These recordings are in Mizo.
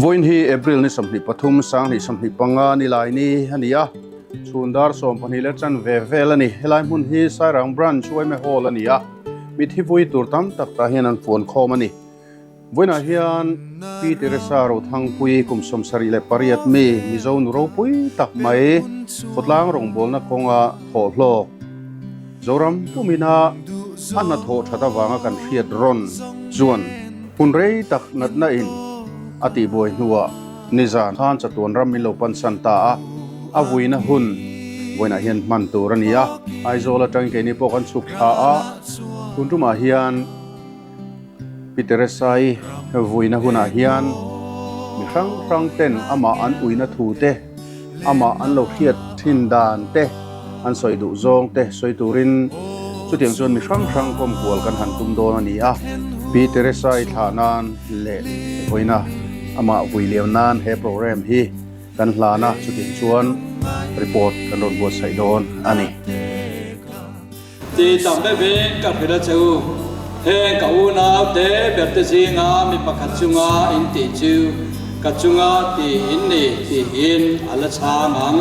Vawiin hi April ni 23, 2025 ni lai ni a ni a, chhun dar 12 leh chan ve vel a ni. Helai hmun hi Sairang Branch Uaime Hall a ni a, mithi vui tur tam tak tah hian an fuan khawm a ni. Vawiinah hian Pi Teresa Rothangpui kum 78 mi Mizo nu ropui tak mai khawtlang rawngbawlna kawnga thawh hlawk Zoram pumina a hnathawh that avanga kan hriat rawn chuan hun rei tak natna in a tihbuai hnuah nizan khan chatuan ram min lo pansan ta a, a vuina hun vawiinah hian hman tur a ni a, Aizawl atangin keini pawh kan chhuk thla a, tun tumah hian. Pi Teresa-i vuina hunah hian mi hrang hrang ten amah an uina thu te, amah an lo hriat thin dan te, an sawi duh zawng te sawi turin chutiang chuan mi hrang hrang kawm kual kan han tum dawn a ni a. Pi Teresa-i thlah nan leh vawiina amah vui liam nan he program hi kan hlan a, chutiang chuan report kan rawn buatsaih dawn a ni. Ti tam vevin ka hrilh a che u, heng ka unau te berte zinga mi pakhat chunga in tih chu ka chunga ti in ni tiin a la chhang ang.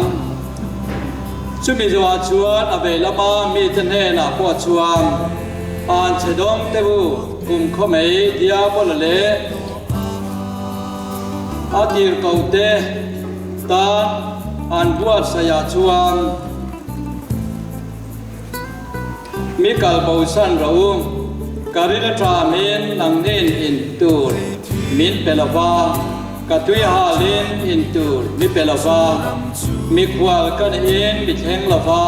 Chumi zawhah chuan a vei lama mite hnenah pawh chuan, An chhe dawng teh u, kum khaw mai Diabola leh a tirhkohte tan an buatsaihah chuan, Mi kal bosan rawh u, ka ril a ṭamin nangnin in tur min pe lo va, ka tui halin in tur mi pe lo va, mikhual ka nihin mi thleng lo va,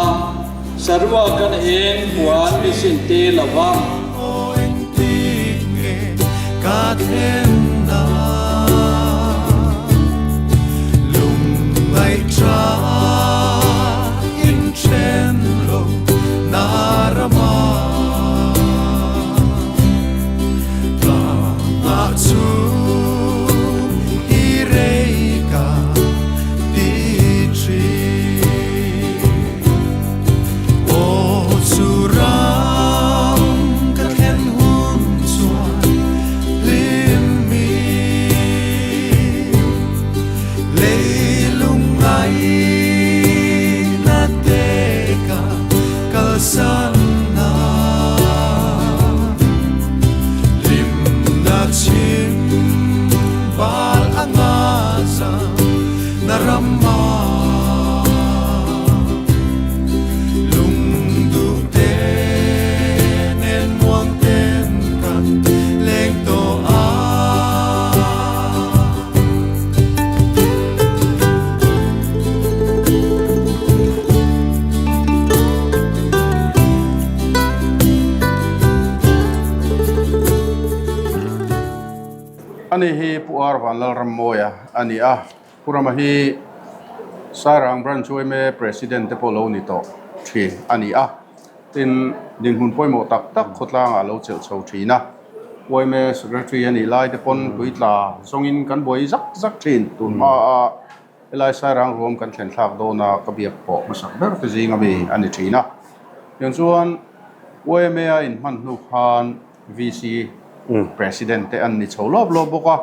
saruak ka nihin puan mi sintir lo va. Ani hi Pu Ar Vanlalrammawia a ni a, Pu Rama hi Sairang Branch yma President te pawh lo ni tawh thin a ni a. Tin, dinhmun pawimawh tak tak khawtlangah a lo chelh chho thin a. Yma Secretary a nih lai te pawn tuitla zawngin kan buai zak zak thin. Tun hmaa helai Sairang ruam kan thlen thlak dawna ka biak pawh hmasak ber te zinga mi a ni thin a. Tiang chuan yma a inhman hnu khan VC President te an ni chho lawp lawp bawk a.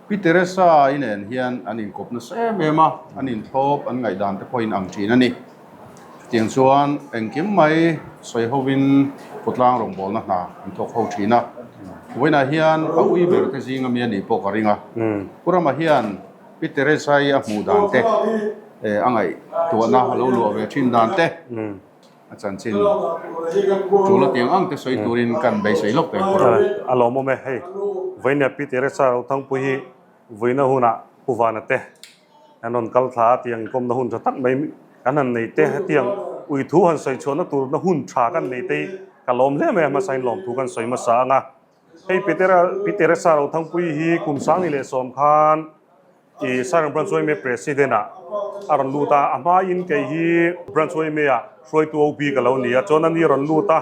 Pi Teresa i nen hian an inkawp nasa em em a, an inthlawp an ngaihdan te pawh in ang thin a ni. Chutiang chuan engkim mai sawi hovin khawtlang rawngbawlna hna an thawk ho thin a. Vawiinah hian a ui ber te zinga mi a nih pawh ka ring a. Pu Rama hian Pi Teresa i a hmuh dan te, a ngaihtuahna a lo luah ve thin dan te, a chanchin tul a tiang ang te sawi turin kan beisei lawk teh Pu Rama. A lawmawm e, hei vawiin Pi Teresa Rothangpui hi vawiina hunah Pu Vana te An rawn kal thla a tiang kawmna hun tha tak mai kan han nei te hetiang ui thu han sawi chhuahna turna hun tha kan nei te hi ka lawm hle mai a hmasain lawmthu kan sawi hmasa ang a. Hei Petera Pi Teresa Rothangpuii hi kum 2010 khan i Sairang Branch yma President ah a rawn lut a, a hmain kei hi Branch yma ah hruaitu OB ka lo ni a, chuan ani rawn lut a,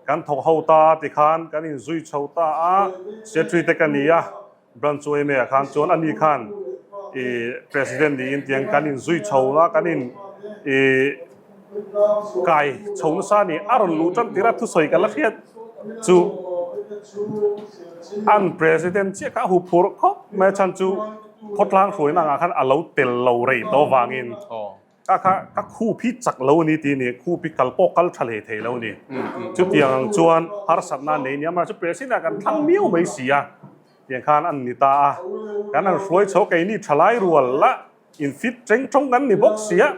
kan thawk ho ta a tikhan kan inzui chho ta a, Secretary te ka ni a. Branch yma ah khan chuan ani khan ih president niin tiang kan in zui chho a kan in ih kai chho nasa a ni a rawn luh tan tir a thusawi ka la hriat chu an president chiah kha a huphurh khawp mai a chhan chu. Khawtlang hruaina angah khan a lo tel lo rei tawh vangin ka kha ka khup hi chak lo a ni tih a ni, khup hi kal pawh kal tha hlei thei lo a ni. Chutiang ang chuan harsatna a nei nia, amaherawhchu President ah kan thlang miau mai si a, tiang khan an ni ta a. Kan han hruai chho keini thalai rual la in fit cheng tawng kan ni bawk si a.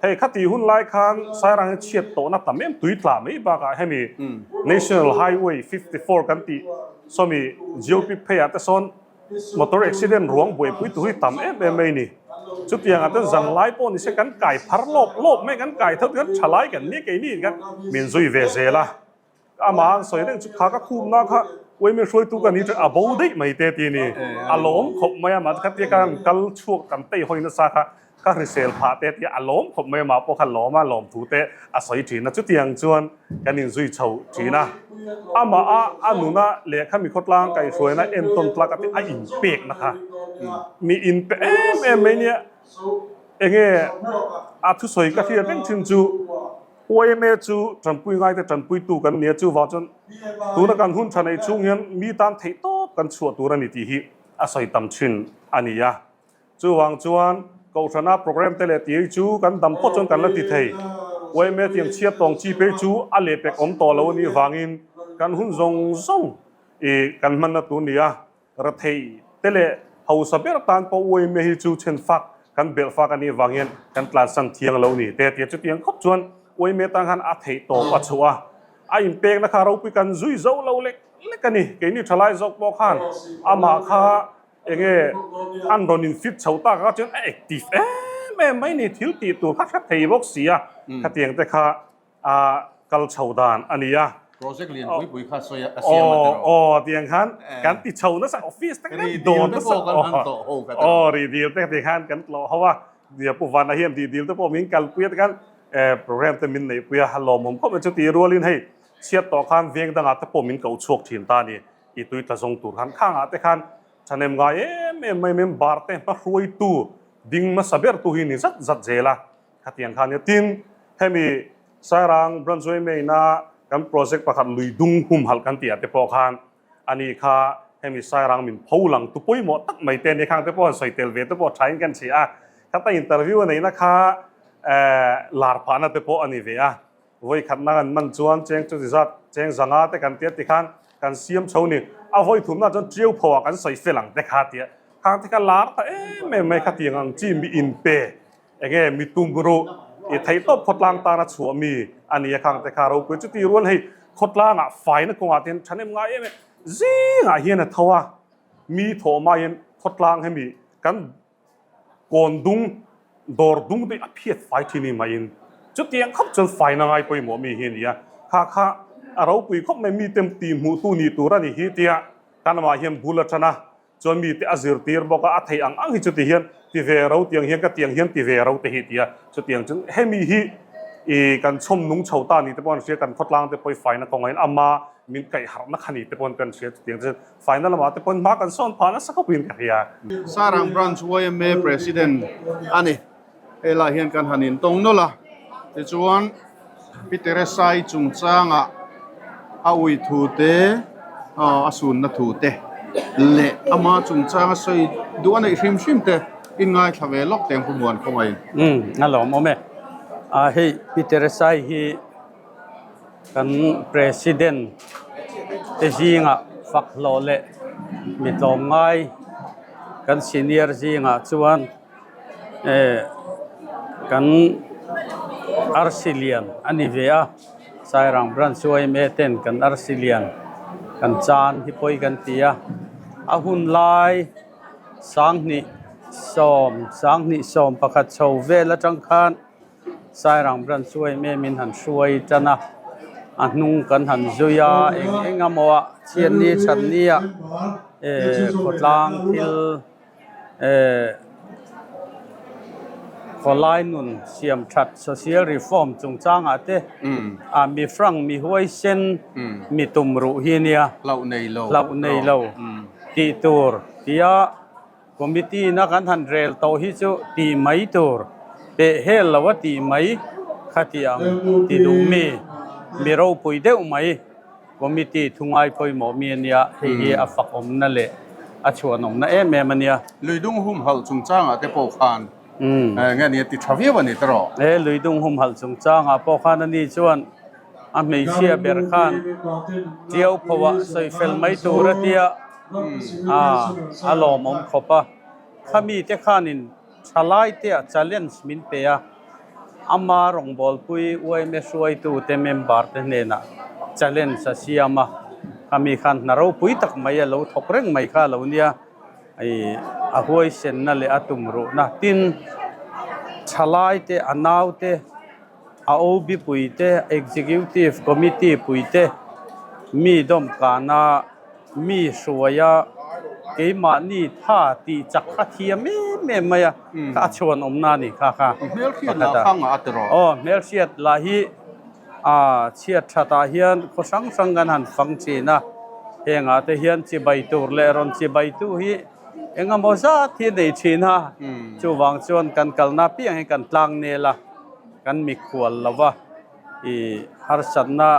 Hei khati hun lai khan Sairang hi chhiat tawhna tam em tui tla mai bakah hemi National Highway 54 kan tih sawmi GOP pheiah te sawn Motor accident ruang buaipui tur hi tam em em mai ni. Chutiang ah chuan zanlai pawh ni se kan kai phar lawp lawp mai, kan kai tho kan tha lai kan nia keini in khan min zui ve zel a. Amah an sawi reng chu kha ka khumna kha uaimi hruaitu ka ni chuan a bo daih mai te ti ni. A lawm khawp mai a, mahse khatia kan kal chhuak kan tei hawi nasa kha ka hrisel phah te tia a lawm khawp mai amah pawh kha lawm a lawm thu te a sawi thin a chutiang chuan kan inzui chho thin a amah a a nuna lehkha mi khawtlang kaihhruaina entawn tlak a tih a inpekna kha mi inpe em em mai nia enge a thusawi ka hriat reng thin chu YMA chu tanpui ngaite tanpuitu kan nia chuvang chuan tuna kan hun tha nei chhung hian mi tan theih tawp kan chhuah tur a ni tih hi a sawi tam thin a ni a. Chuvang chuan Kohhrana program te leh tih chu kan dam phawt chuan kan la ti thei. Yma tiang chhiat tawng chi phei chu a lehpek awm tawh lo a nih vangin kan hun zawng zawng i kan hmanna tur ni a. Rathei te leh hausa ber tan pawh yma hi chu chhen fak kan belh fak a nih vang hian kan tlansan thiang lo ni te tia chutiang khawp chuan yma tan khan a theih tawp a chhuah a. A inpekna kha ropui kan zui zo lo lek lek a ni. Keini thalai zawk pawh khan amah kha Enge an rawn in fit chho tak a chuan a active em em mai ni thil tih tur kha hre thei bawk si a khatiang te kha a kal chho dan a ni a. Project lian pui pui kha sawi a siam a tiraw. Aw tiang khan kan ti chho nasa office te kan dawn nasa aw ri dil te ti khan kan tlawh ho a nia pu Vana hian ri dil te pawh min kalpui a tikhan program te min neihpui a lawmawm khawp mai chu tih rualin hei chhiat tawh khan veng dangah te pawh min ko chhuak thin ta a ni. I tui tla zawng tur khan khangah te khan thahnem ngai em em mai mai bar te hma hruaitu ding hmasa ber tu hi ni zat zat zel a, khatiang khan nia. Tin, hemi Sairang Branch Yma kan project pakhat lui dung humhalh kan tih ah te pawh khan ani kha hemi Sairang min pho lang tu pawimawh tak mai te ania khang te pawh han sawi tel ve te pawh thain kan hria a, khata interview a neihna kha lar phahna te pawh a ni ve a. Vawi khatna kan man chuan cheng chu zat cheng zanga te kan tia tikhan kan siam chho ni. A vawi thumna chuan ṭiau pho ah kan sawi fel ang te kha tia. Khang te kha lar ta em em mai khatiang ang chi mi in pe enge mi tum ruh i theih tawp khawtlang tana chhuah mi a ni a khang te kha ropui chuti rual hei khawtlangah faina kawngah te hian ṭhahnem ngai em em zingah hian a tho a mi thawh maiin khawtlang hemi kan Kawn dung, dawr dung te a phiat fai thin i maiin chutiang khawp chuan faina ngai pawimawh mi hi a ni a. Kha kha a ropui khawp mai mite tih hmuhtu ni tur a ni hi tia kan amah hian bul a tan a, chuan mite a zirtir bawk a, a theih ang ang hi chuti hian ti ve ro tiang hian ka tiang hian ti ve ro te hi tia chutiang chuan hemi hi i kan chhawm nung chho ta ni te pawh an hria kan khawtlang te pawh i faina kawngah hian ama min kaih harhna kha ni te pawh kan hria chutiang chuan Final lamah te pawn hma kan sawn phah nasa khawpin ka hria. Sarang Branch yma President a ni. Hei lai hian kan han intawng nawlh a, tichuan Pi Teresai chungchangah a ui thu te, a sunna thu te leh ama chungchanga sawi duh a neih hrim hrim te in ngaithla ve lawk teng Pu Muan khawngaih. Umm a lawmawm e. Hei Pi Teresai hi. Kan President te zingah fak hlawh leh mi tlawmngai kan senior zingah chuan eh kan arsi lian a ni ve a, Sairang Branch yma ten kan arsi lian kan chan hi pawi kan ti a, a hun lai sanghnih sawm sanghnih sawm pakhat chho vel atang khan. Sairang Branch chu em em in han hruai tan a, a hnung kan han zui a, eng eng emaw ah chhiatni thatni ah eh khawtlang thil eh khawlai nun siam that social reform chungchangah te ah mi hrang mi huaisen mi tum ruh hi a nia hlauh nei lo hlauh nei lo tih tur tia. Committee na kan han rel tawh hi chu tih mai tur peh hel lo a tih mai khatiang ti duh mi, mi ropui deuh mai committee thu ngai pawimawh mi a nia, hei hi a fakawmna leh a chhuanawmna em em a nia. Luidung humhalh chungchangah te pawh khan nge ni a ti tha viau a ni tawh. He luidung humhalh chungchangah pawh khan ani chuan a hmeichhia ber khan tiau phoah sawi fel mai tur a tia a lawmawm khawp a. Khami te khanin thalai te ah challenge min pe a, ama rawngbawlpui yma hruaitute member te hnenah challenge a siam a, khami khan hna ropui tak mai a lo thawk reng mai kha a lo nia, ih a huaisenna leh a tumruhna tin thalai te a nau te a OB pui te Executive Committee pui te mi dawmkana Mi hruaia keimahni tha tih chak kha thiam em em mai a, kha a chhuan awmna a ni kha kha. Hmelhriat lah kha ngah a ti rawh. Aw, hmelhriat lah hi a chhiat thatah hian khaw hrang hrang kan han fang thin a, hengah te hian chibai tur leh rawn chibaitu hi eng emaw zat hi nei thin a, chuvang chuan kan kalna apiang hi kan tlang nel a, kan mikhual lo va. I harsatna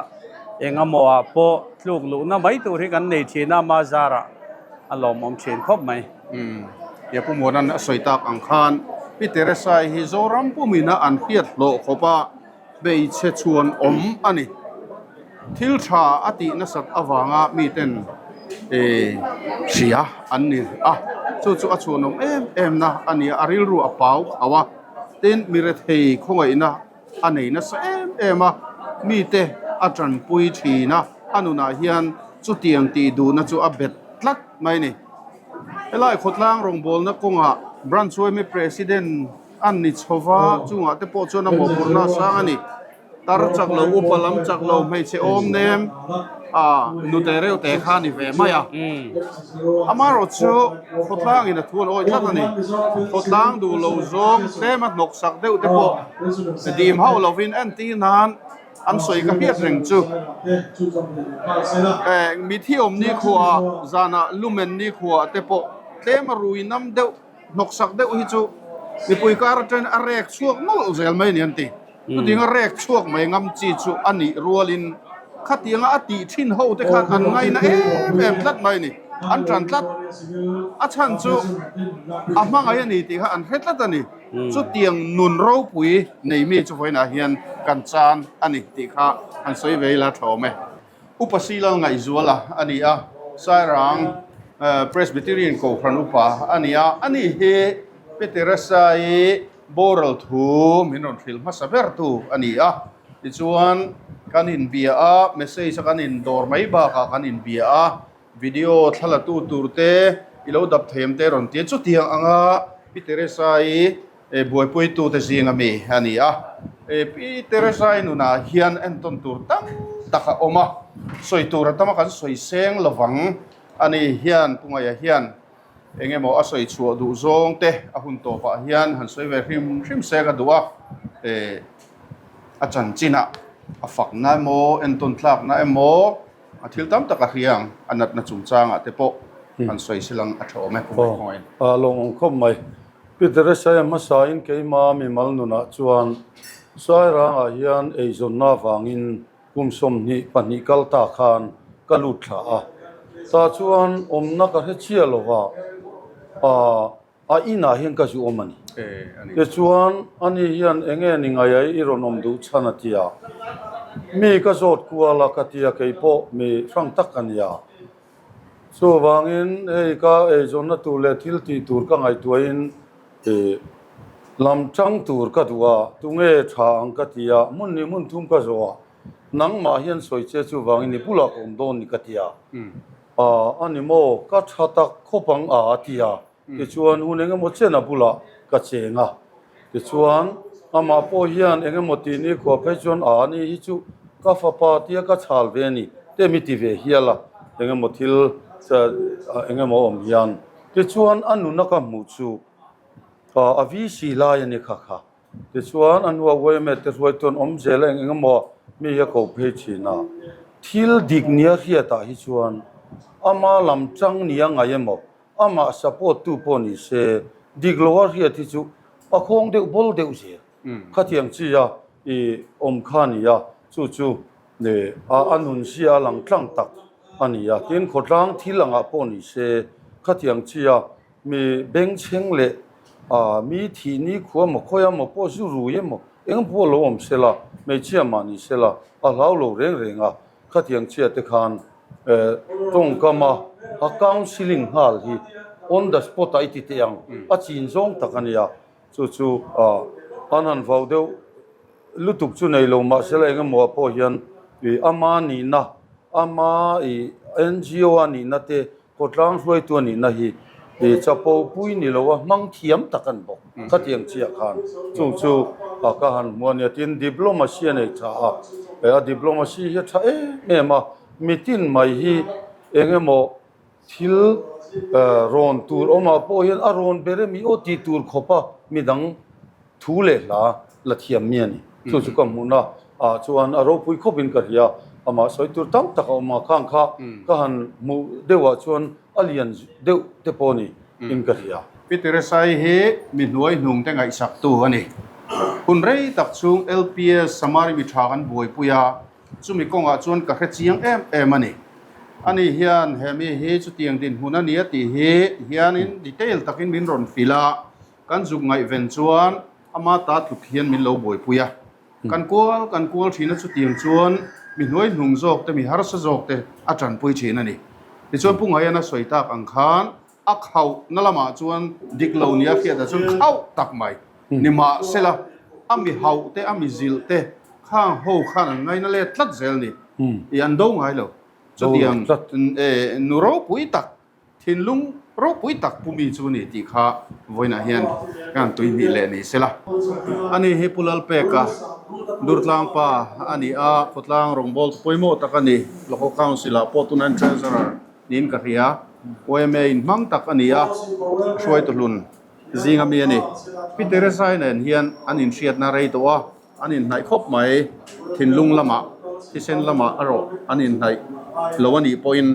eng emaw ah pawh tluk luhna mai tur hi kan nei thin a, ama zarah a lawmawm thin khawp mai. Umm, Tia Pu Muanan a sawi tak ang khan Pi Teresai hi Zoram pumina an hriat hlawh khawp a, hmeichhe chhuan awm a ni. Thil tha a tih nasat avanga miten hria an ni a, chu chu a chhuanawm em em na a ni a, a rilru a pau khauh a, tin mirethei khawngaihna a nei nasa em em a, mite a tanpui thin a, a nunah hian chutiang tih duhna chu a bet tlat mai a ni. Helai khawtlang rawngbawlna kawngah Branch yma President a ni chho va, chungah te pawh chuan a mawhphurhna a sang a ni. Tar chak lo, upa lam chak lo, hmeichhe awm nem a nute reuh te kha a ni ve mai a. Amaherawh chu khawtlangin a thu an awih tlat a ni. Khawtlang duh lo zawng tlem a hnawksak deuh te pawh dim hauh lovin entir nan an sawi ka hriat reng chu. Mithi awm nikhua zanah lumen nikhua te pawh tlem a rui nam deuh hnawksak deuh hi chu mipui kar atangin a rek chhuak nawlh zel mai a ni an ti. Chutianga rek chhuak mai ngam chi chu a nih rualin khatianga a tih thin ho te khan an ngaina em em tlat mai a ni. An tan tlat. A chhan chu a hmangaih a ni tih kha an hre tlat a ni. Chutiang nun ropui nei mi chu vawiinah hian kan chan a ni tih kha han sawi ve ila tha awm e. Upa Silal Ngaihzuala a ni a, Sairang Presbyterian Kohhran upa a ni a. Ani hi Pi Teresa-i boral thu min rawn hrilh hmasa ber tu a ni a. Tichuan kan inbia a, message a kan indawr mai bakah kan inbia a, video thlalatu tur te i lo dap thei em te rawn ti a. Chutiang anga Pi Teresa-i buaipuitute zinga mi a ni a. Pi Teresa-i nunah hian entawn tur tam tak a awm a, sawi tur a tam a kan sawi seng lovang a ni hian Pu Ngaia hian eng emaw a sawi chhuah duh zawng te a hun tawpah hian han sawi ve hrim hrim se ka duh a, a chanchinah a fakna emaw entawn tlakna emaw A thil tam tak a hriang, a natna chungchangah te pawh an sawi silang a tha awm e, Pu Ngaihkhawngain. Aw, a lawmawm khawp mai. Pi Teresa-i hmasain keima mimal nunah chuan Sairangah hian eizawnna avangin kum 22 kal ta khan ka lut thla a. Tah chuan awmna ka hre chiah lova, A inah hian ka zu awm a ni. Tichuan, ani hian eng nge ni ngaihai i rawn awm duh chhan a ti a. Mi ka zawt kual a ka ti a, kei pawh mi hrang tak ka ni a. Chuvangin hei ka eizawnna tur leh thil tih tur ka ngaihtuahin lam tang tur ka duh a, tunge tha ang ka ti a, hmun hnih hmun thum ka zawh a, nangmah hian sawi che chuvangin i bulah ka awm dawn ni ka ti a. A ni maw, ka tha tak khawp ang a a ti a. Tichuan hun eng emaw chen a bulah ka cheng a. Tichuan amah pawh hian eng emaw tih ni khuah phei chuan a ni hi chu ka fapa tia ka chhal ve a ni te mi ti ve hial a, eng emaw thil eng emaw awm hian. Tichuan a nuna ka hmuh chu a VC lai a ni kha kha. Tichuan a hnua yma te hruaitu an awm zel a eng eng emaw mi hi a ko phei thin a. Thil dik nia hriatah hi chuan ama lam chang nia ngaih emaw amah support tu pawh ni se dik loa hriat hi chu a khawng deuh bawl deuh zel. Khatiang chi a i awm kha a ni a, chu chu a a nun zia a lang tlang tak a ni a. Tin khawtlang thil angah pawh ni se. Khatiang chia mi bengchheng leh mi thih ni khua maw khawi a maw pawh zu rui emaw eng pawh lo awm sela, hmeichhia mah ni sela a hlau lo reng reng a. Khatiang chia te khan tawngkam a a counselling nghal hi on the spot ah i ti teh ang a chin zawng tak a nia. Chu chu an han vau deuh lutuk chu nei lo mahsela eng emaw ah pawh hian ama nihna ama ih NGO a nihna te khawtlang hruaitu a nihna hi ih chapo pui ni lo a hmang thiam tak a ni bawk khatiang chiah khan chung chu ka han hmu a nia tin diplomacy a nei tha a a diplomacy hi a tha em em a mitin mai hi eng emaw Thil rawn tur awmah pawh hian a rawn ber emi aw tih tur khawpa midang thu leh hla la thiam mi a ni. Chu chu ka hmuhna ah chuan a ropui khawpin ka hria. Amah sawi tur tam tak a awm a, khang kha ka han hmuh deuhah chuan a lian deuh te pawh ni in ka hria. Pi Teresai hi mi hnuai hnung te ngaihsaktu a ni. Hun rei tak chhung LPS Samari mi tha kan buaipui a, Chumi kawngah chuan ka hre chiang em em a ni. Ani hian he mi hi chutiang dinhmun a ni a tih hi hianin detail takin min rawn fil a, kan zuk ngaihven chuan ama ta tluk hian min lo buaipui a. Kan kual kan kual thin a chutiang chuan mi hnuai hnung zawk te mi harsa zawk te a tanpui thin a ni. Tichuan Pu Ngaiana sawi tak ang khan A khauh na lamah chuan dik lo nia hriatah chuan khauh tak mai nimahsela a mi hauh te a mi zilh te khang ho khan an ngaina let tlat zel ni i an do ngai lo. Chutiang nu ropui tak thinlung ropui tak pu mi chu ni tih kha vawiinah hian ka han tui hnih leh ni sela. Ani hi Pu Lalpeka Durtlang pa a ni a, khawtlang rawngbawltu pawimawh tak a ni. Local Council ah pawh tunah hian Treasurer Niin ka hria. YMA in hmang tak a ni a, hruaitu hlun zinga mi a ni. Pi Teresai nen hian an inhriatna rei tawh a, an inhnaih khawp mai. Thinlung lamah, thisen lamah erawh an inhnaih lo a nih pawhin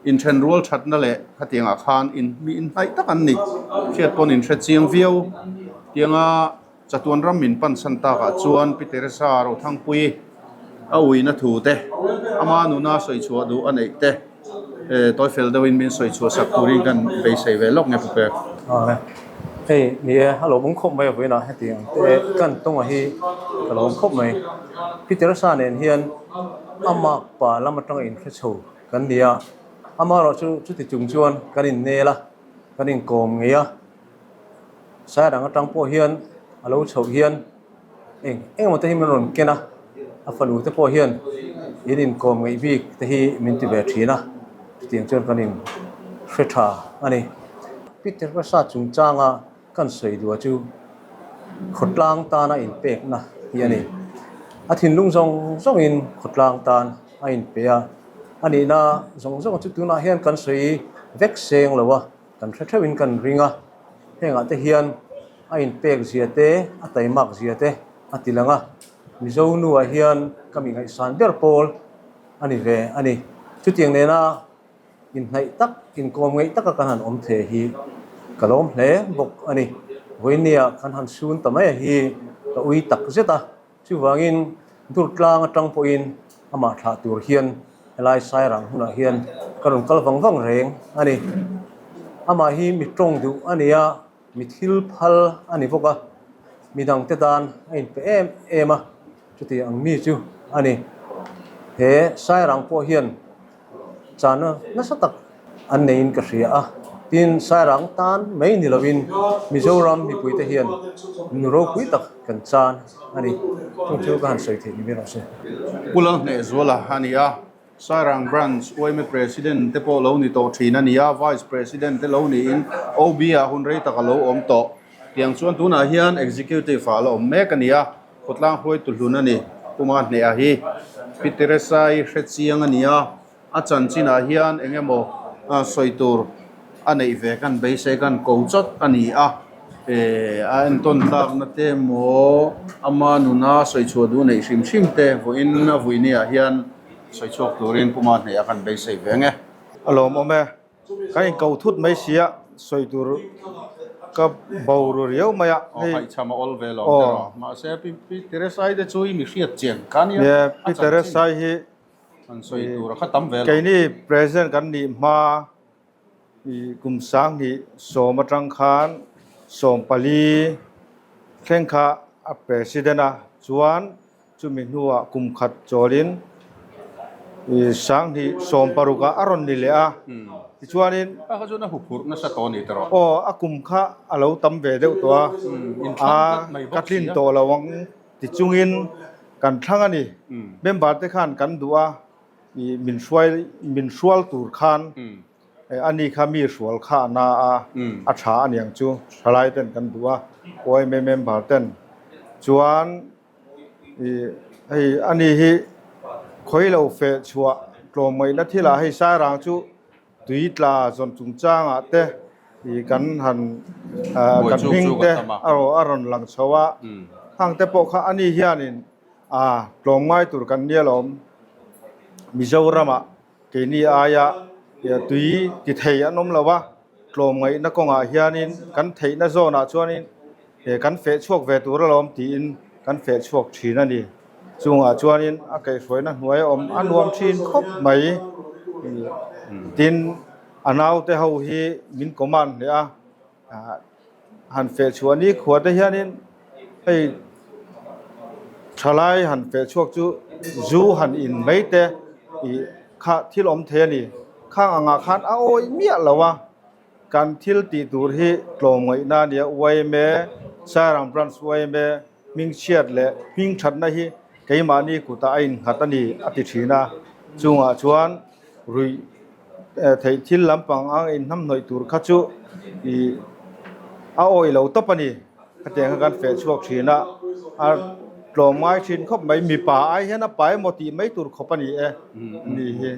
inthen rual thatna leh khatiangah khan in mi inhnaih tak an ni. Hriat pawn inhre chiang viau. Tianga chatuan ram min pansan takah chuan Pi Teresa Rothangpuii a uina thu te, ama nuna sawi chhuah duh a neih te tawi fel deuhin min sawi chhuah sak turin kan beisei ve lawk nge Pu Pek. Aw hei ni e, a lawmawm khawp mai a vawiinah heti ang te kan tawnga hi ka lawm khawp mai. Pi Teresa nen hian ama pa lam atanga inhre chho kan ni a, amaherawhchu chuti chung chuan kan innel a, kan inkawm ngei a. Sairang atang pawh hian a lo chhoh hian eng eng emaw te hi min rawn ken a, a fanu te pawh hian in inkawm ngeih bik te hi min ti ve thin a, chutiang chuan kan in hre tha a ni. Peter Prasad chungchanga kan sawi duah chu khawtlang tana inpekna hi a ni. A thinlung zawng zawngin khawtlang tan a inpe a, a nihna zawng zawng chu tunah hian kan sawi vek seng lo a. Kan hre theuhin kan ring a, hengah te hian a inpek zia te, a taimak zia te a ti lang a, Mizo nuah hian ka mi ngaihsan ber pawl a ni ve a ni. Chutiang nena inhnaih tak, inkawm ngeih taka kan han awm thei hi ka lawm hle bawk a ni. Vawinia kan han sun ta mai a hi ka ui tak zet a. Chuvangin Durtlang atang pawhin amah thlah tur hian helai Sairang hunah hian ka rawn kal vang vang reng a ni. Amah hi mi tawng duh a ni a, mi thil phal a ni bawk a, mi dangte tan a inpe em em a, chuti ang mi chu a ni. He Sairang pawh hian Chana nasa tak an neiin ka hria a, tin Sairang tan mai ni loin Mizoram mipuite hian nu ropui tak kan chan a ni. Chung chu ka han sawi theih ni ber rawh se. Pu Lalhnehzuala a ni a, Sairang Branch yma President te pawh lo ni tawh thin a ni a, Vice President te lo niin OB ah hun rei tak a lo awm tawh. Tiang chuan tunah hian Executive ah a la awm mek a ni a. Khawtlang hruaitu hlun a ni. Puma hneha hi Pi Teresa-i hre chiang a ni a, a chanchinah hian eng emaw sawi tur a neih ve kan beisei kan ko chawt a ni a, a entawn tlakna te emaw ama nuna sawi chhuah duh neih hrim hrim te vawiin a vuiniah hian sawi chhuak turin Puma hneha kan beisei ve ang e. A lawmawm e. Kan inko thut mai sia, sawi tur ka bo ru riau mai a. Aw, haihchham a awl ve lo te rawh. Mahse, Pi Teresai te chu i mi hriat chian kha nia. Nia, Pi Teresai hi an sawi tur a kha tam ve lo. Keini President kan nih hma Kum 2010 atang khan 14 thleng kha a president a, chuan chumi hnuah kum khat chawlin 2016 ah a rawn ni leh a, tichuanin A kha chuan a huphurh nasa tawh a ni tawh. Aw, a kum kha a lo tam ve deuh tawh a, Inthlang tlat mai bawk ka tlin si a. tawh lo ang tichungin kan thlang a ni. Member te khan kan duh a, min hruai min hrual tur khan Ani kha mi hrual kha a na a, a tha a niang chu thalai ten kan duh a, yma member ten chuan hei ani hi khawi lo feh chhuah tlawm ngaihna thilah hei Sairang chu tui tla zawn chungchangah te kan han kan hming te a rawn lang chho a, khang te pawh kha ani hianin a tlawm ngai tur kan nia lawm Mizoramah. Keini aia tui ti thei an awm lo a, tlawmngaihna kawngah hianin kan theihna zawnah chuanin kan feh chhuak ve tur alawm tiin kan feh chhuak thin a ni. Chungah chuanin a kaihhruaina hnuai a awm a nuam thin khawp mai. Tin, a naute ho hi min command hle a. Han feh chhuah ni khua te hianin hei thalai han feh chhuak chu zu han in mai te ih kha thil awm thei a ni. Khang angah khan a awih miah lo a, kan thil tih tur hi tlawmngaihna a nia yma Sairang Branch yma hmingchhiat leh hmingthatna hi keimahni kutah a innghat a ni a ti thin a, chungah chuan ruih theih thil lampang ang inhnamhnawih tur kha chu ih a awih lo tawp a ni. Khatiang kha kan feh chhuak thin a, a tlawm ngai thin khawp mai. Mipa ai hian a pa emaw tih mai tur khawp a ni e ni hi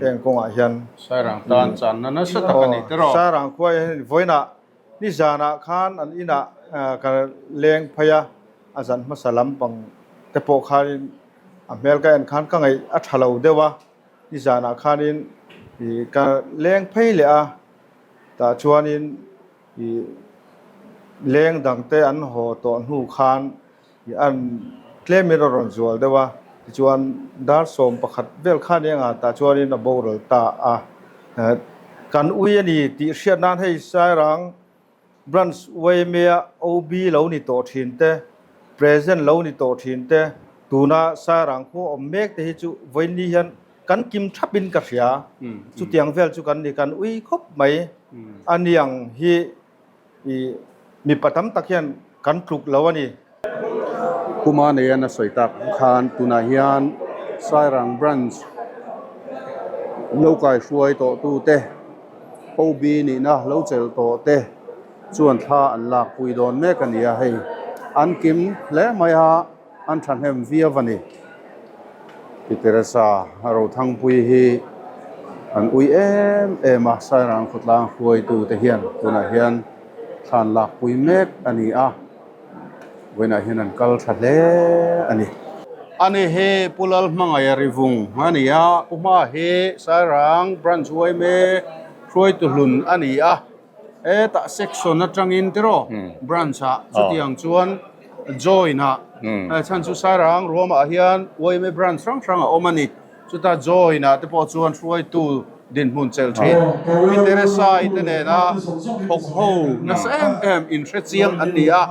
heng kawngah hian. Sairang tan channa nasa tak a ni tiraw? Sairang khua hian vawiinah nizanah khan an inah ka leng phei a, a zan hmasa lampang te pawh khanin a hmel ka en khan ka ngaih a tha lo deuh a. I zanah khanin ih ka leng phei leh a, tah chuanin ih leng dangte an haw tawh hnu khan ih an tlemin a rawn zual deuh a, tichuan dar 11 vel khan eng ah tah chuanin a boral ta a. Kan ui a ni tih hriat nan hei Sairang Branch yma OB lo ni tawh thin te, Present lo ni tawh thin te, tuna Sairang khua awm mek te hi chu vawiinni hian kan kim thapin ka hria. Chutiang vel chu kan ni, kan ui khawp mai. A niang hi i mipa tam tak hian kan tluk lo a ni. Puma neian a sawi tak khan tunah hian Sairang Branch lo kaihruai tawh tute OB nihna lo chelh tawh te chuan thla an lakpui dawn mek a ni a, hei an kim hle mai a, an thahnem viau a ni. Pi Teresa Rothangpuii hi an ui em em a, Sairang khawtlang hruaitute hian tunah hian thla an lakpui mek a ni a. Vawiinah hian an kal tha hle a ni. Ani hi Pu Lalhmangaih a rivung a ni a, Pu Hma hi Sairang Branch yma hruaitu hlun a ni a, hetah section atangin tiraw branch ah chutiang chuan join ah chhan chu Sairang ruamah hian yma branch hrang hrang a awm a ni. Chuta join ah te pawh chuan hruaitu dinhmun chelh thin Pi Teresai te nena thawk ho nasa em em inhre chiang an ni a,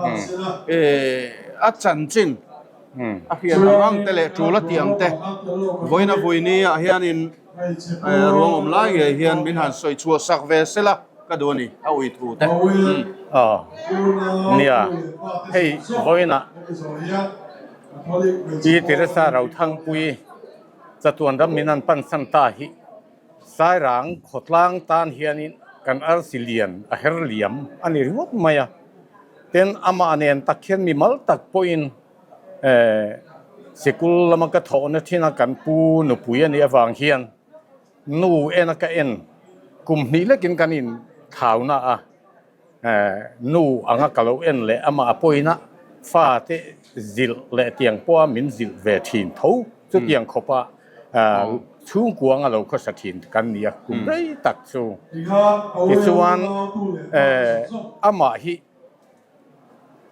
a chanchin a hriat ang ang te leh tul a tih ang te vawiin a vui ni ah hianin ruang awm lai ngei hian min han sawi chhuah sak ve sela ka duh a ni a ui thu te. Aw nia hei vawiin ah Pi Teresa Rothangpuii chatuan ram min an pansan ta hi Sairang khawtlang tan hianin kan arsi lian a her liam a ni ringawt mai a. Tin, amah nen tak hian mimal tak pawhin sikul lama ka thawhna thin a kan pu nupui a nih avang hian nu en a ka en kum hnih lekin kan inthauna a. Nu anga ka lo en leh amah a pawina fate zilh leh tiang pawha min zilh ve thin tho chutiang khawpa chhungkua anga lo khawsa thin kan ni a kum rei tak chu. Tichuan amah hi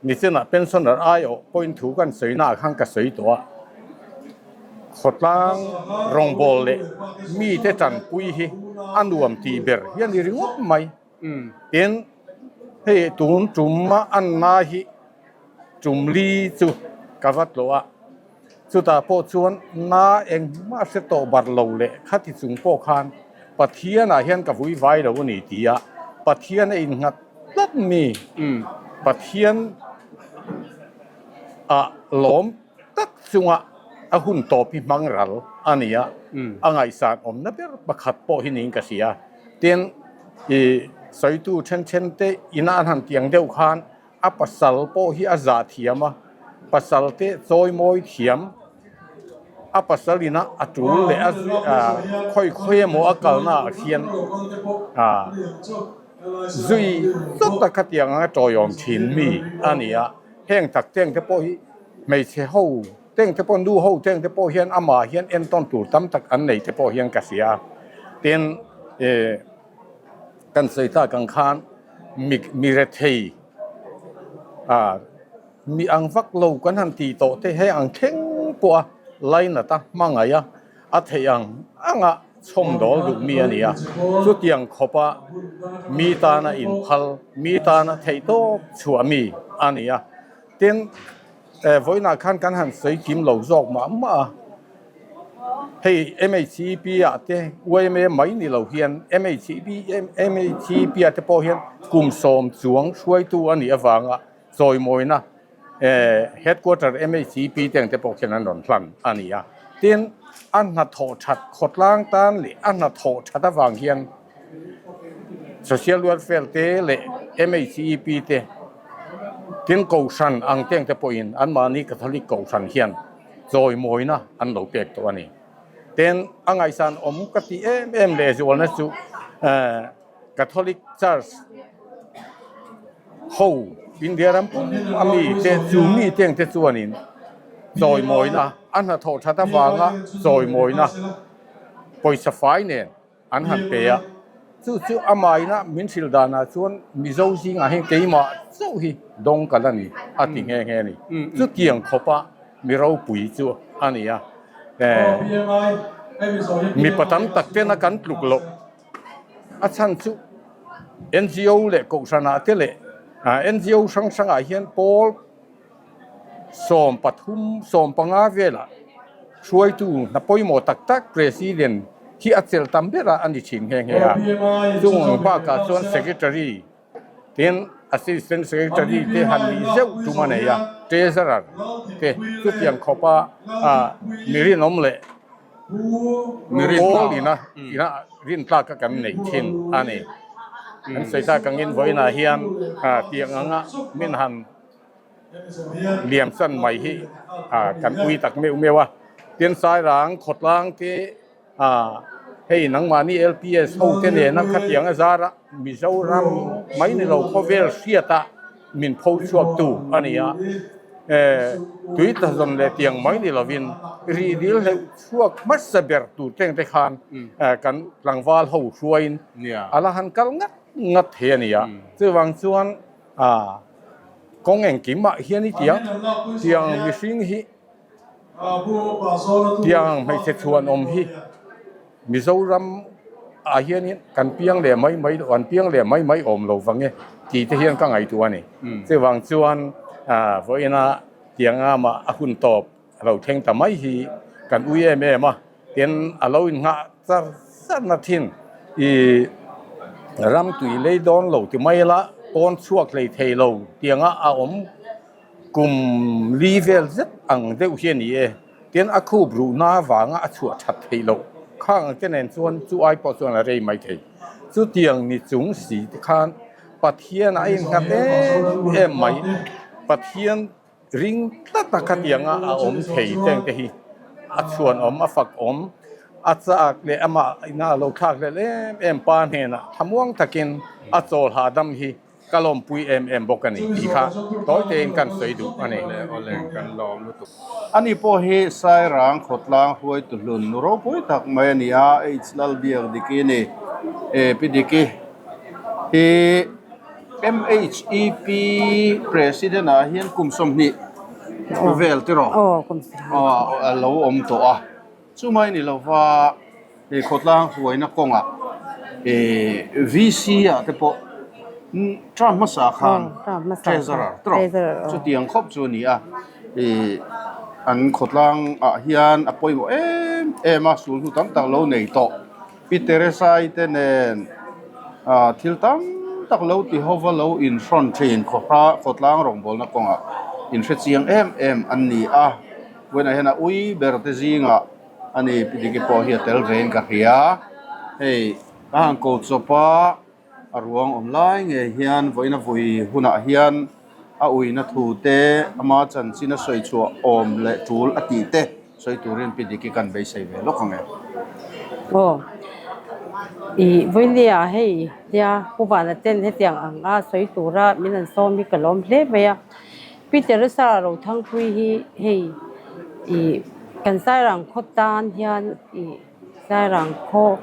nichinah pensioner aiawh pawhin thu kan sawi naah khan ka sawi tawh a. Khawtlang rawngbâwl leh mite ṭanpui hi a nuam tih ber hi a ni ringawt mai. Tin, hei tun ṭuma anna hi ṭum li chu ka va tlawh a, chutah pawh chuan na engmah hre tawh bar lo leh khati chung pawh khan Pathianah hian ka vui vai lo a ni ti a, Pathian a innghat tlat mi, Pathian ah lawm tak chunga a hun tawp hi hmang ral a ni a, a ngaihsan awmna ber pakhat pawh hi niin ka hria. Tin, i sawitu then then te ina an han tiang deuh khan a pasal pawh hi a zah thiam a, pasal te chawi mawi thiam, a pasal ina a tul leh a khawi khawi emaw a kalna ah khian zui chawt a khatiang anga tawiawm thin mi a ni a. Heng tak teng te pawh hi hmeichhe ho teng te pawh nu ho teng te pawh hian amah hian entawn tur tam tak an nei te pawh hian ka hria a. Tin, eh kan sawi tak ang khan mi mi rethei ah mi ang vak lo kan han tih tawh te hei ang thleng pawh a lainat a hmangaih a a theih ang anga chhawmdawl duh mi a ni a, chutiang khawpa mi tana inphal, mi tana theihtawp chhuah mi a ni a. Tin, vawiinah khan kan han sawi kim lo zawk mah mah a, hei MHEP ah te yma mai ni lo hian MHEP MHEP ah te pawh hian kum sawm chuang hruaitu a nih avanga chawimawina Headquarter MHEP te ang te pawh khian an rawn hlan a ni a. Tin, a hnathawh that khawtlang tan leh a hnathawh that avang hian Social Welfare te leh MHEP te tin Kohhran ang te ang te pawhin anmahni Catholic Kohhran hian chawimawina an lo pek tawh a ni. Tin, a ngaihsan awm ka tih em em lehzualna chu Catholic Church ho India ram pum a mi te chu mi te ang te chuanin chawimawina a hnathawh that avanga chawimawina pawisa fai nen an han pe a, chu chu amaina min hrilh danah chuan Mizo zingah hian keimah chauh hi dawng kal a ni a ti nghe nghe a ni. Chutiang khawpa mi ropui chu a ni a, mipa tam tak tena kan tluk loh. A chhan chu NGO leh kohhranah te leh NGO hrang hrangah hian pawl 13, 15 velah hruaitu hna pawimawh tak tak President hi a chelh tam berah a ni thin nghe nghe a. Chung bakah chuan Secretary tin Assistant Secretary te han nih zeuh tum a nei a, Treasurer te chutiang khawpa mi rinawm leh Pawl ina ina rintlak a kan neih thin a ni. Kan sawi tak angin vawiinah hian tiang anga min han liam san mai hi kan ui tak meuh meuh a. Tin Sairang khawtlang te hei nangmahni LPS ho te nena khatiang a zar a Mizoram mai ni lo khawvel hriata min pho chhuak tu a ni a, tui ta zawn leh tiang mai ni lovin rih dil hleuh chhuak hmasa ber tur teng te khan kan tlangval ho hruaiin a la han kal ngat ngat thei a ni a, chuvang chuan kawng engkimah hian i tiang tiang mihring hi tiang hmeichhe chhuan awm hi. Mizoram ah hianin kan piang leh mai mai lo, an piang leh mai mai awm lo vang e tih te hian ka ngaihtuah a ni. Chuvang chuan vawiina tianga mah a hun tawp a lo thleng ta mai hi kan ui em em a, tin a lo innghah char char na thin i ram tui lei dawn lo ti mai la pawn chhuak hlei thei lo tianga a awm kum li vel zet ang deuh hi a ni e. Tin, a khup ruhna avanga a chhuah that theih loh khang ang te nen chuan chu ai pawh chuan a rei mai thei. Chutiang ni chung si te khan Pathian a innghat em em mai. Pathian ring tlat a khatianga a awm thei teng te hi a chhuan awm, a fak awm, a chak leh amah ina a lo thlak hlel em em pa hnenah thlamuang takin a chawl hahdam hi Ka lawmpui em em bawk a ni tih kha tawi tein kan sawi duh a ni. Awle kan lawm lutuk. Ani pawh hi Sairang khawtlang hruaitu hlun nu ropui tak mai a ni a, H Lalbiak Diki a ni. E Pi Diki hi MHEP President ah hian kum 20 vel tiraw? Aw kum 20. Aw a lo awm tawh a. Chumai ni lova he khawtlang hruaina kawngah eh VC ah te pawh term hmasa khan treasurer tawh chutiang khawp chu a ni a ih an khawtlang ah hian a pawimawh em em a sul hnu tam tak lo nei tawh Pi Teresa-i te nen ah thil tam tak lo ti hova lo inhrawn thin khawtlang rawngbawlna kawngah inhrechiang em em an ni a. Vawiinah hian a ui ber te zingah a ni Pi Diki pawh hi a tel vein ka hria. Hei ka han ko chawp a, a ruang awm lai ngei hian vawiin a vui hunah hian a uina thu te ama chanchin a sawi chhuah awm leh tul a tih te sawi turin Pi Diki kan beisei ve lawk ang e. Aw ih vawinia hei tia Pu Vana ten hetiang ang a sawi tura min an sawm hi ka lawm hle mai a. Pi Teresa Rothangpui hi hei ih kan Sairang khaw tan hian ih Sairang khaw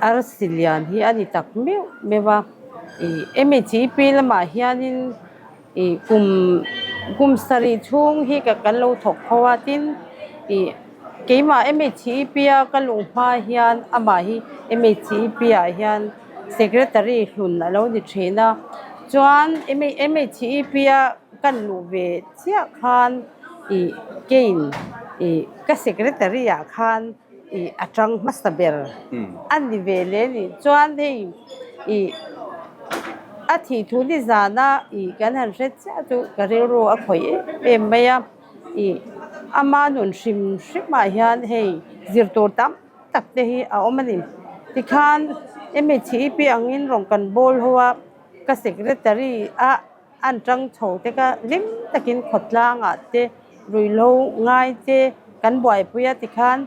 arsi lian hi a ni tak meuh meuh a ih MHEP lamah hianin ih kum kum sarih chhung hi ka kan lo thawk kho a tin ih keimah MHEP a ka luh hma hian amah hi MHEP ah hian. Secretary hlun a lo ni thin a, chuan MHEP a kan luh ve chiah khan ih kein ih ka secretary ah khan ih a tang hmasa ber a ni ve leh a ni. Chuan hei ih a thih thu ni zana ih kan han hre chiah chu ka rilru a khawih em em mai a, ih ama nun hrim hrim ah hian hei zir tur tam. tak te hi a awm a ni. Tikhan MHEP angin rawn kan bawl ho a, ka secretary a an tang chho te kha hlim takin khawtlangah te ruihhlo ngai te kan buaipui a tikhan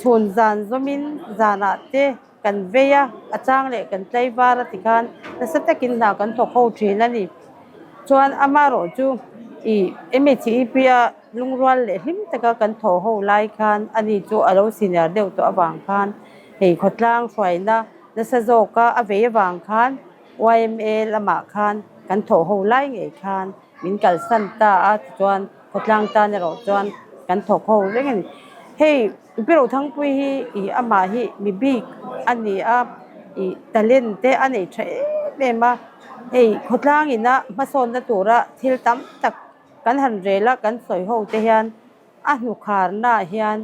chhun zan zawmin zanah te kan vei a, a chang leh kan tlaivar a tikhan nasa takin hna kan thawk ho thin a ni. Chuan amaherawhchu ih MHEP a. Lungrual leh hlim taka kan thaw ho lai khan ani chu a lo senior deuh tawh avang khan hei khawtlang hruaina nasa zawka a vei avang khan yma lamah khan kan thawh ho lai ngei khan min kalsan ta a tichuan khawtlang tan erawh chuan kan thawk ho reng a ni. Hei Pi Rothangpui hi ih amah hi mi bik a ni a ih talent te a nei tha em em a hei khawtlang ina hmasawnna tura thil tam tak Kan han rel a, kan sawi ho te hian a hnukharnaah hian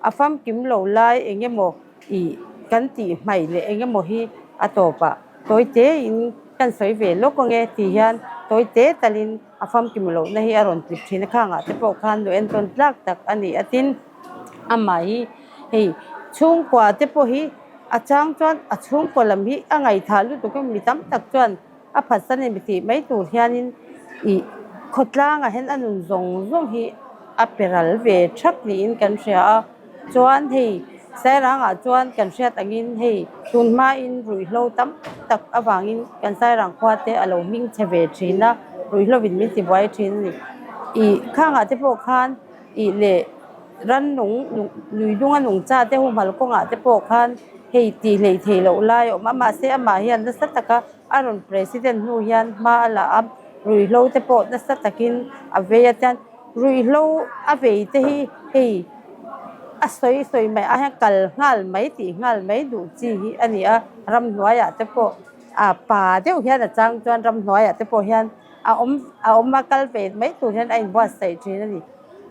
a famkim lo lai eng emaw ih kan tih hmaih leh eng emaw hi a tawpah tawi tein kan sawi ve lawk ang e tih hian tawi te talin a famkim lohna hi a rawn tlip thin a, khangah te pawh khan lu entawn tlak tak a ni a tin amah hi hei chhungkua te pawh hi a chang chuan a chhungkua lam hi a ngaihthah lutuk a mi tam tak chuan. A phatsan em tih mai tur hianin ih khawtlangah hian a nun zawng zawng hi a pe ral ve thap niin kan hria a chuan hei Sairangah chuan kan hriat angin hei tun hmain ruihhlo tam tak avangin kan Sairang khua te a lo hming chhe ve thin a ruihhlo in min ti buai thin a ni ih khangah te pawh khan ih leh rannung lui dunga nungcha te humhalh kawngah te pawh khan hei tih hleih theih loh lai a awm a mahse amah hian nasa taka a rawn president hnu hian hma a la a ruihhlo te pawh nasa takin a vei a chuan ruihhlo a vei te hi hei a sawi sawi mai ah hian kal nghal mai tih nghal mai duh chi hi a ni a ramhnuaiah te pawh ah pa deuh hian a chang chuan ramhnuaiah te pawh hian a awm a awm a kal ve mai tur hian a inbuatsaih thin a ni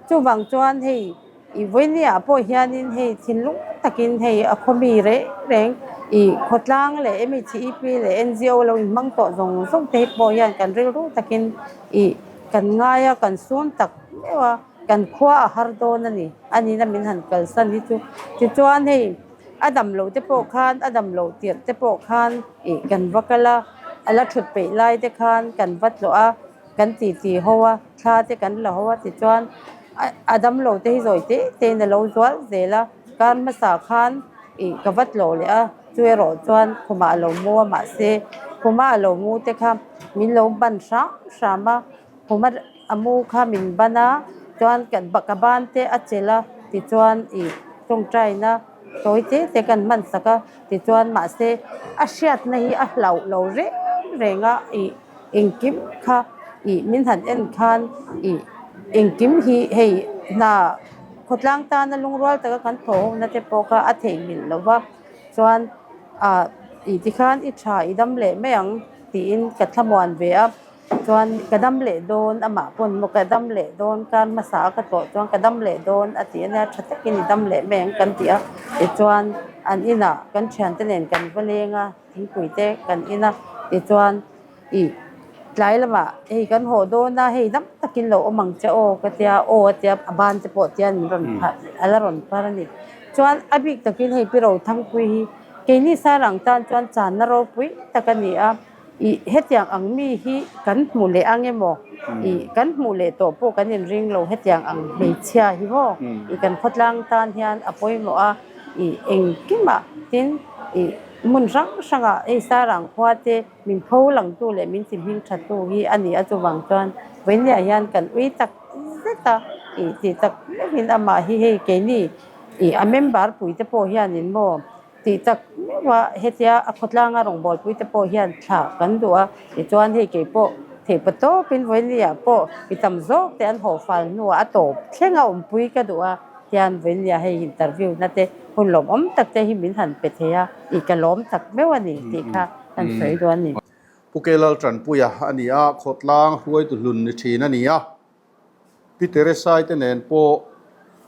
chuvang chuan hei. I vawinia pawh hianin hei thinlung takin hei a khawmi reng reng ih khawtlang leh MHEP leh NGO lo inhmang tawh zawng zawng te hi pawh hian kan rilru takin ih kan ngai a kan sun tak meuh a kan khua a har dawn a ni a nihna min han kalsan hi chu tichuan hei a dam loh te pawh khan a dam loh tirh te pawh khan ih kan va kal a a la thut peih lai te khan kan va tlawh a. Kan ti ti ho a, thla te kan la ho a tichuan a damlo te hi zawi te te in a lo zual zel a, kar hmasa khan ih ka va tlawh leh a, chu erawh chuan khumah a lo mu a mahse khuma a lo mu te kha min lo ban hram hram a, khuma a mu kha min ban a chuan ka ban te a chelh a tichuan ih tawngtaina tawi te te kan hman sak a tichuan mahse a hriatna hi a hlauh lo reng reng a ih. Engkim kha ih min han en khan ih engkim hi hei hna Khawtlang tana lungrual taka kan thaw ho na te pawh kha a theihnghilh lo va, chuan ah ih tikhan i tha i dam leh mai ang tiin ka thlamuan ve a, chuan ka dam leh dawn amah pawn maw ka dam leh dawn kar hmasa a ka tlawh chuan ka dam leh dawn a ti a nia tha takin i dam leh mai ang kan ti a, tichuan an inah kan thiante nen kan va leng a thingpui te kan in a tichuan. Ih, tlai lamah hei kan haw dawn a, hei dam takin lo awm ang che aw ka tia, aw a tia a ban te pawh tian min rawn phar a la rawn phar a ni. Chuan a bik takin hei Pi Rothangpui hi keini Sarang tan chuan channa ropui tak a ni a, ih hetiang ang mi hi kan hmu leh ang emaw, ih kan hmuh leh tawh pawh kan inring lo hetiang ang hmeichhia hi maw, ih kan khawtlang tan hian a pawimawh a, ih engkimah tin ih hmun hrang hrangah hei Sarang khua te, Min pho langtu leh min ti hming thattu hi a ni a, chuvang chuan vawinia hian kan ui tak zet a, ih tih tak meuhin amah hi hei keini ih a member pui te pawh hianin maw tih tak meuh a hetia a khawtlanga rawngbawlpui te pawh hian thlah kan duh a, tichuan hei keipawh theihpa tawpin vawinia pawh mi tam zawk te an haw fal hnuah a tawp thleng a awmpui ka duh a, tian vawinia hei interview na te hun lawmawm tak te hi min han pe thei a, ih ka lawm tak meuh a ni tih kha. Kan sawi dawn a ni. Pu Kelal Tanpuia a ni a, khawtlang hruaitu hlun ni thin a ni a. Pi Teresai te nen pawh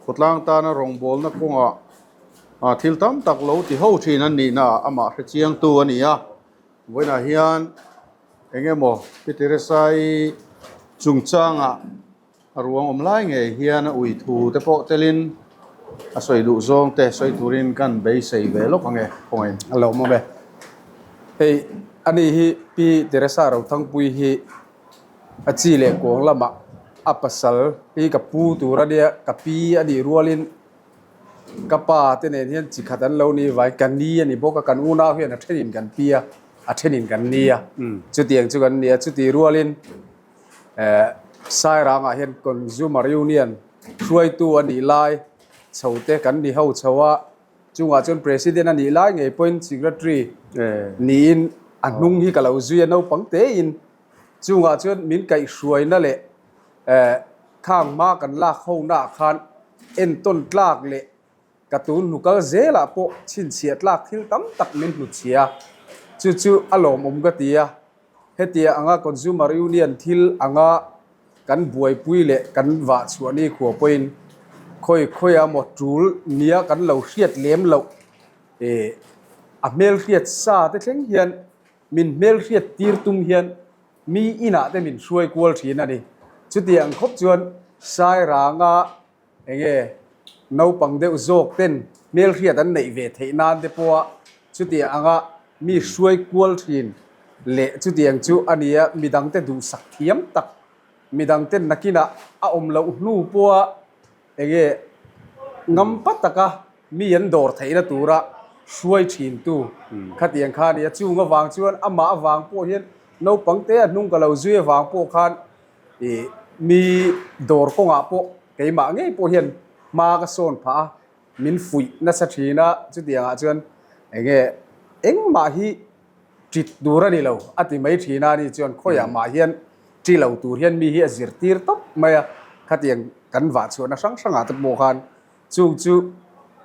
khawtlang tana rawngbawlna kawngah thil tam tak lo ti ho thin an nihna ah amah hre chiangtu a ni a. Vawiinah hian eng emaw Pi Teresai chungchangah A ruang awm lai ngei hian a ui thu te pawh telin a sawi duh zawng te sawi turin kan beisei ve lawk ang e khawngaih. A lo awm e. Hei ani hi Pi Teresa Rothangpui hi a chi leh kuang lamah a pasal hi ka pu tur a nia, ka pi a nih rualin ka pa te nen hian chi khat an lo ni vai ka ni a ni bawk a, kan unau hian a thenin kan pi a, a thenin kan ni a, chutiang chu kan ni a, chutih rualin Sairangah hian Consumer Union hruaitu a nih lai chho te kan ni ho chho a, chungah chuan President a nih lai ngei pawhin Secretary niin a hnung hi ka lo zui a naupang tein chungah chuan min kaihhruaina leh khang hma kan lak ho naah khan entawn tlak leh ka tun hnu kal zelah pawh chhinchhiah tlak thil tam tak min hnutchhia chu chu a lawmawm ka ti a. Hetia anga Consumer Union thil anga kan buaipui leh kan vah chhuah ni khua pawhin khawi khawia maw tul nia kan lo hriat lem loh eh a hmelhriat sa te thleng hian min hmelhriat tir tum hian mi inah te min hruai kual thin a ni. Chutiang khawp chuan Sairanga Enge naupang deuh zawk ten hmelhriat an neih ve theih nan te pawha chutiang anga mi hruai kual thin leh chutiang chu a nia midangte duhsak thiam tak midangte nakinah a awm loh hnu pawha enge ngampa taka mi an dawr theihna tura hruai thin tu khatiang kha a nia chung avang chuan amah avang pawh hian naupang te a hnung ka lo zui avang pawh khan Ih, mi dawr kawngah pawh keimah ngei pawh hian hma ka sawn phah a, min fuih nasa thin a, chutiangah chuan eng nge engmah hi ṭit tur a ni lo a ti mai thin a, ani chuan khawiah mah hian ṭi lo tur hian mi hi a zirtir tawp mai a, khatiang kan vah chhuahna hrang hrangah te pawh khan chung chu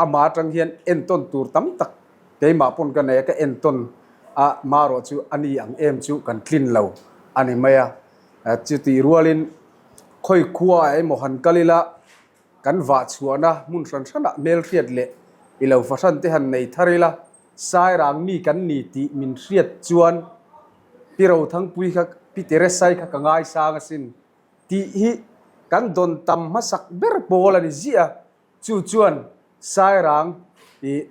amah atang hian entawn tur tam tak keimah pawn ka nei a, ka entawn a, marawh chu a ni ang em chu kan tlin lo a ni mai a. Chutih rualin khawi khua emaw han kal ila kan vah chhuahna hmun hran hranah hmelhriat leh i lo fahran te han nei thar ila Sairang mi kan ni tih min hriat chuan Pi Rothangpui kha Pi Teresai kha ka ngaisang asin tih hi kan dawn tam hmasak ber pawl a ni ziah a, chu chuan Sairang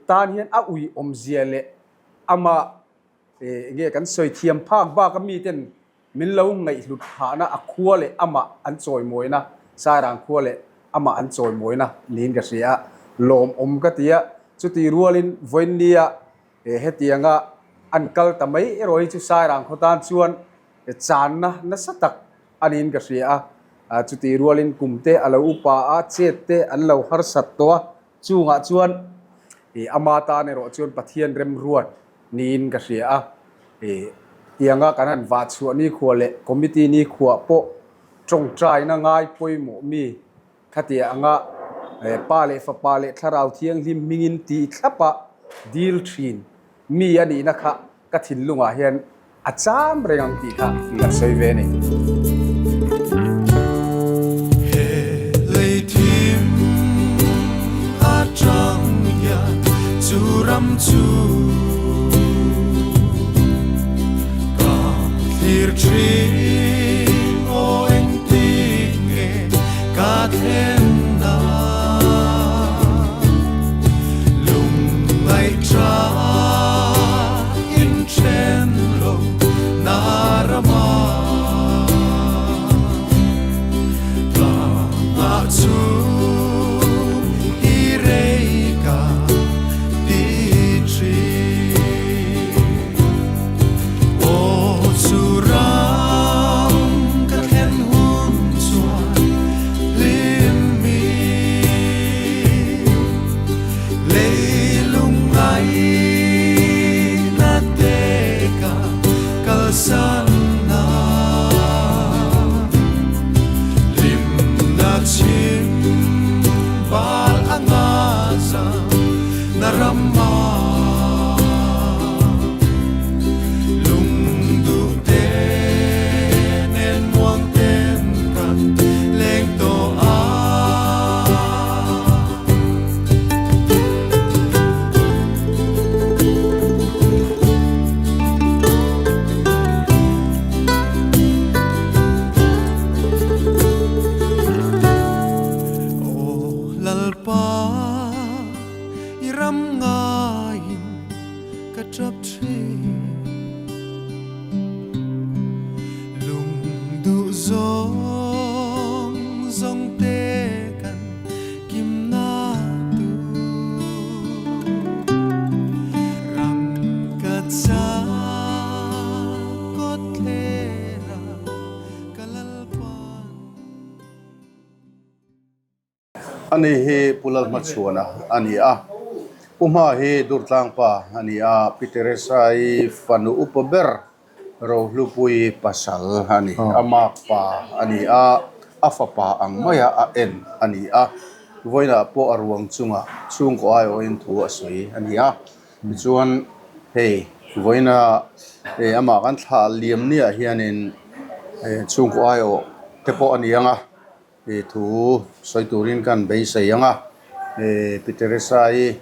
tan hian a ui awmzia leh amah Enge kan sawi thiam phak bak a miten min lo ngaihhlut phahna a khua leh amah an chawimawina, Sairang khua leh amah an chawimawina niin ka hria a, lawmawm ka ti a, chutih rualin vawiinnia hetianga an kal ta mai erawh hi chu Sairang khaw tan chuan channa nasa tak a niin ka hria a, chutih rualin kum te a lo upa a, chet te an lo harsat tawh a, Chungah chuan ih ama tan erawh chuan Pathian remruat niin ka hria a, ih tianga kan han vah chhuah nikhua leh committee nikhua pawh tawngtaina ngai pawimawh mi khatia anga Pa leh Fapa leh Thlarau Thianghlim hmingin tih thlapa dil thin mi a nihna kha ka thinlungah hian a cham reng ang tih kha kan sawi ve a ni. He lei thim atang hian chu ram chu ka thlir thin aw engtik nge ka thlen na lungngaih tha in then lo na rama tlangah chu i rei ka ti thin aw chu ram ka thlen hun chuan hlim mi Leilung ngaina te ka kalsan na Hlimna chhim bal a nga zam na ram a Lungduh te nen muang ten kan leng tawh a. Aw Lalpa, i ram ngaiin ka tap thin. Lung duh zawng zawng te kan Kimna tu rang ka cha kawt thlera ka lalpan. Ani hi Pu Lalhmachhuana a ni a, Pu Hma hi Durtlangpa a ni a, Pi Teresa-i fanu upa ber Rohlupui pasal a ni, a makpa a ni a, a fapa ang maia a en a ni a, vawiinah pawh a ruang chungah chhungkaw aiawhin thu a sawi a ni a, tichuan hei vawiina hei amah kan thlah liam niah hianin chhungkaw aiawh te pawh a ni ang a. He thu sawi turin kan beisei ang a, he Pi Teresa-i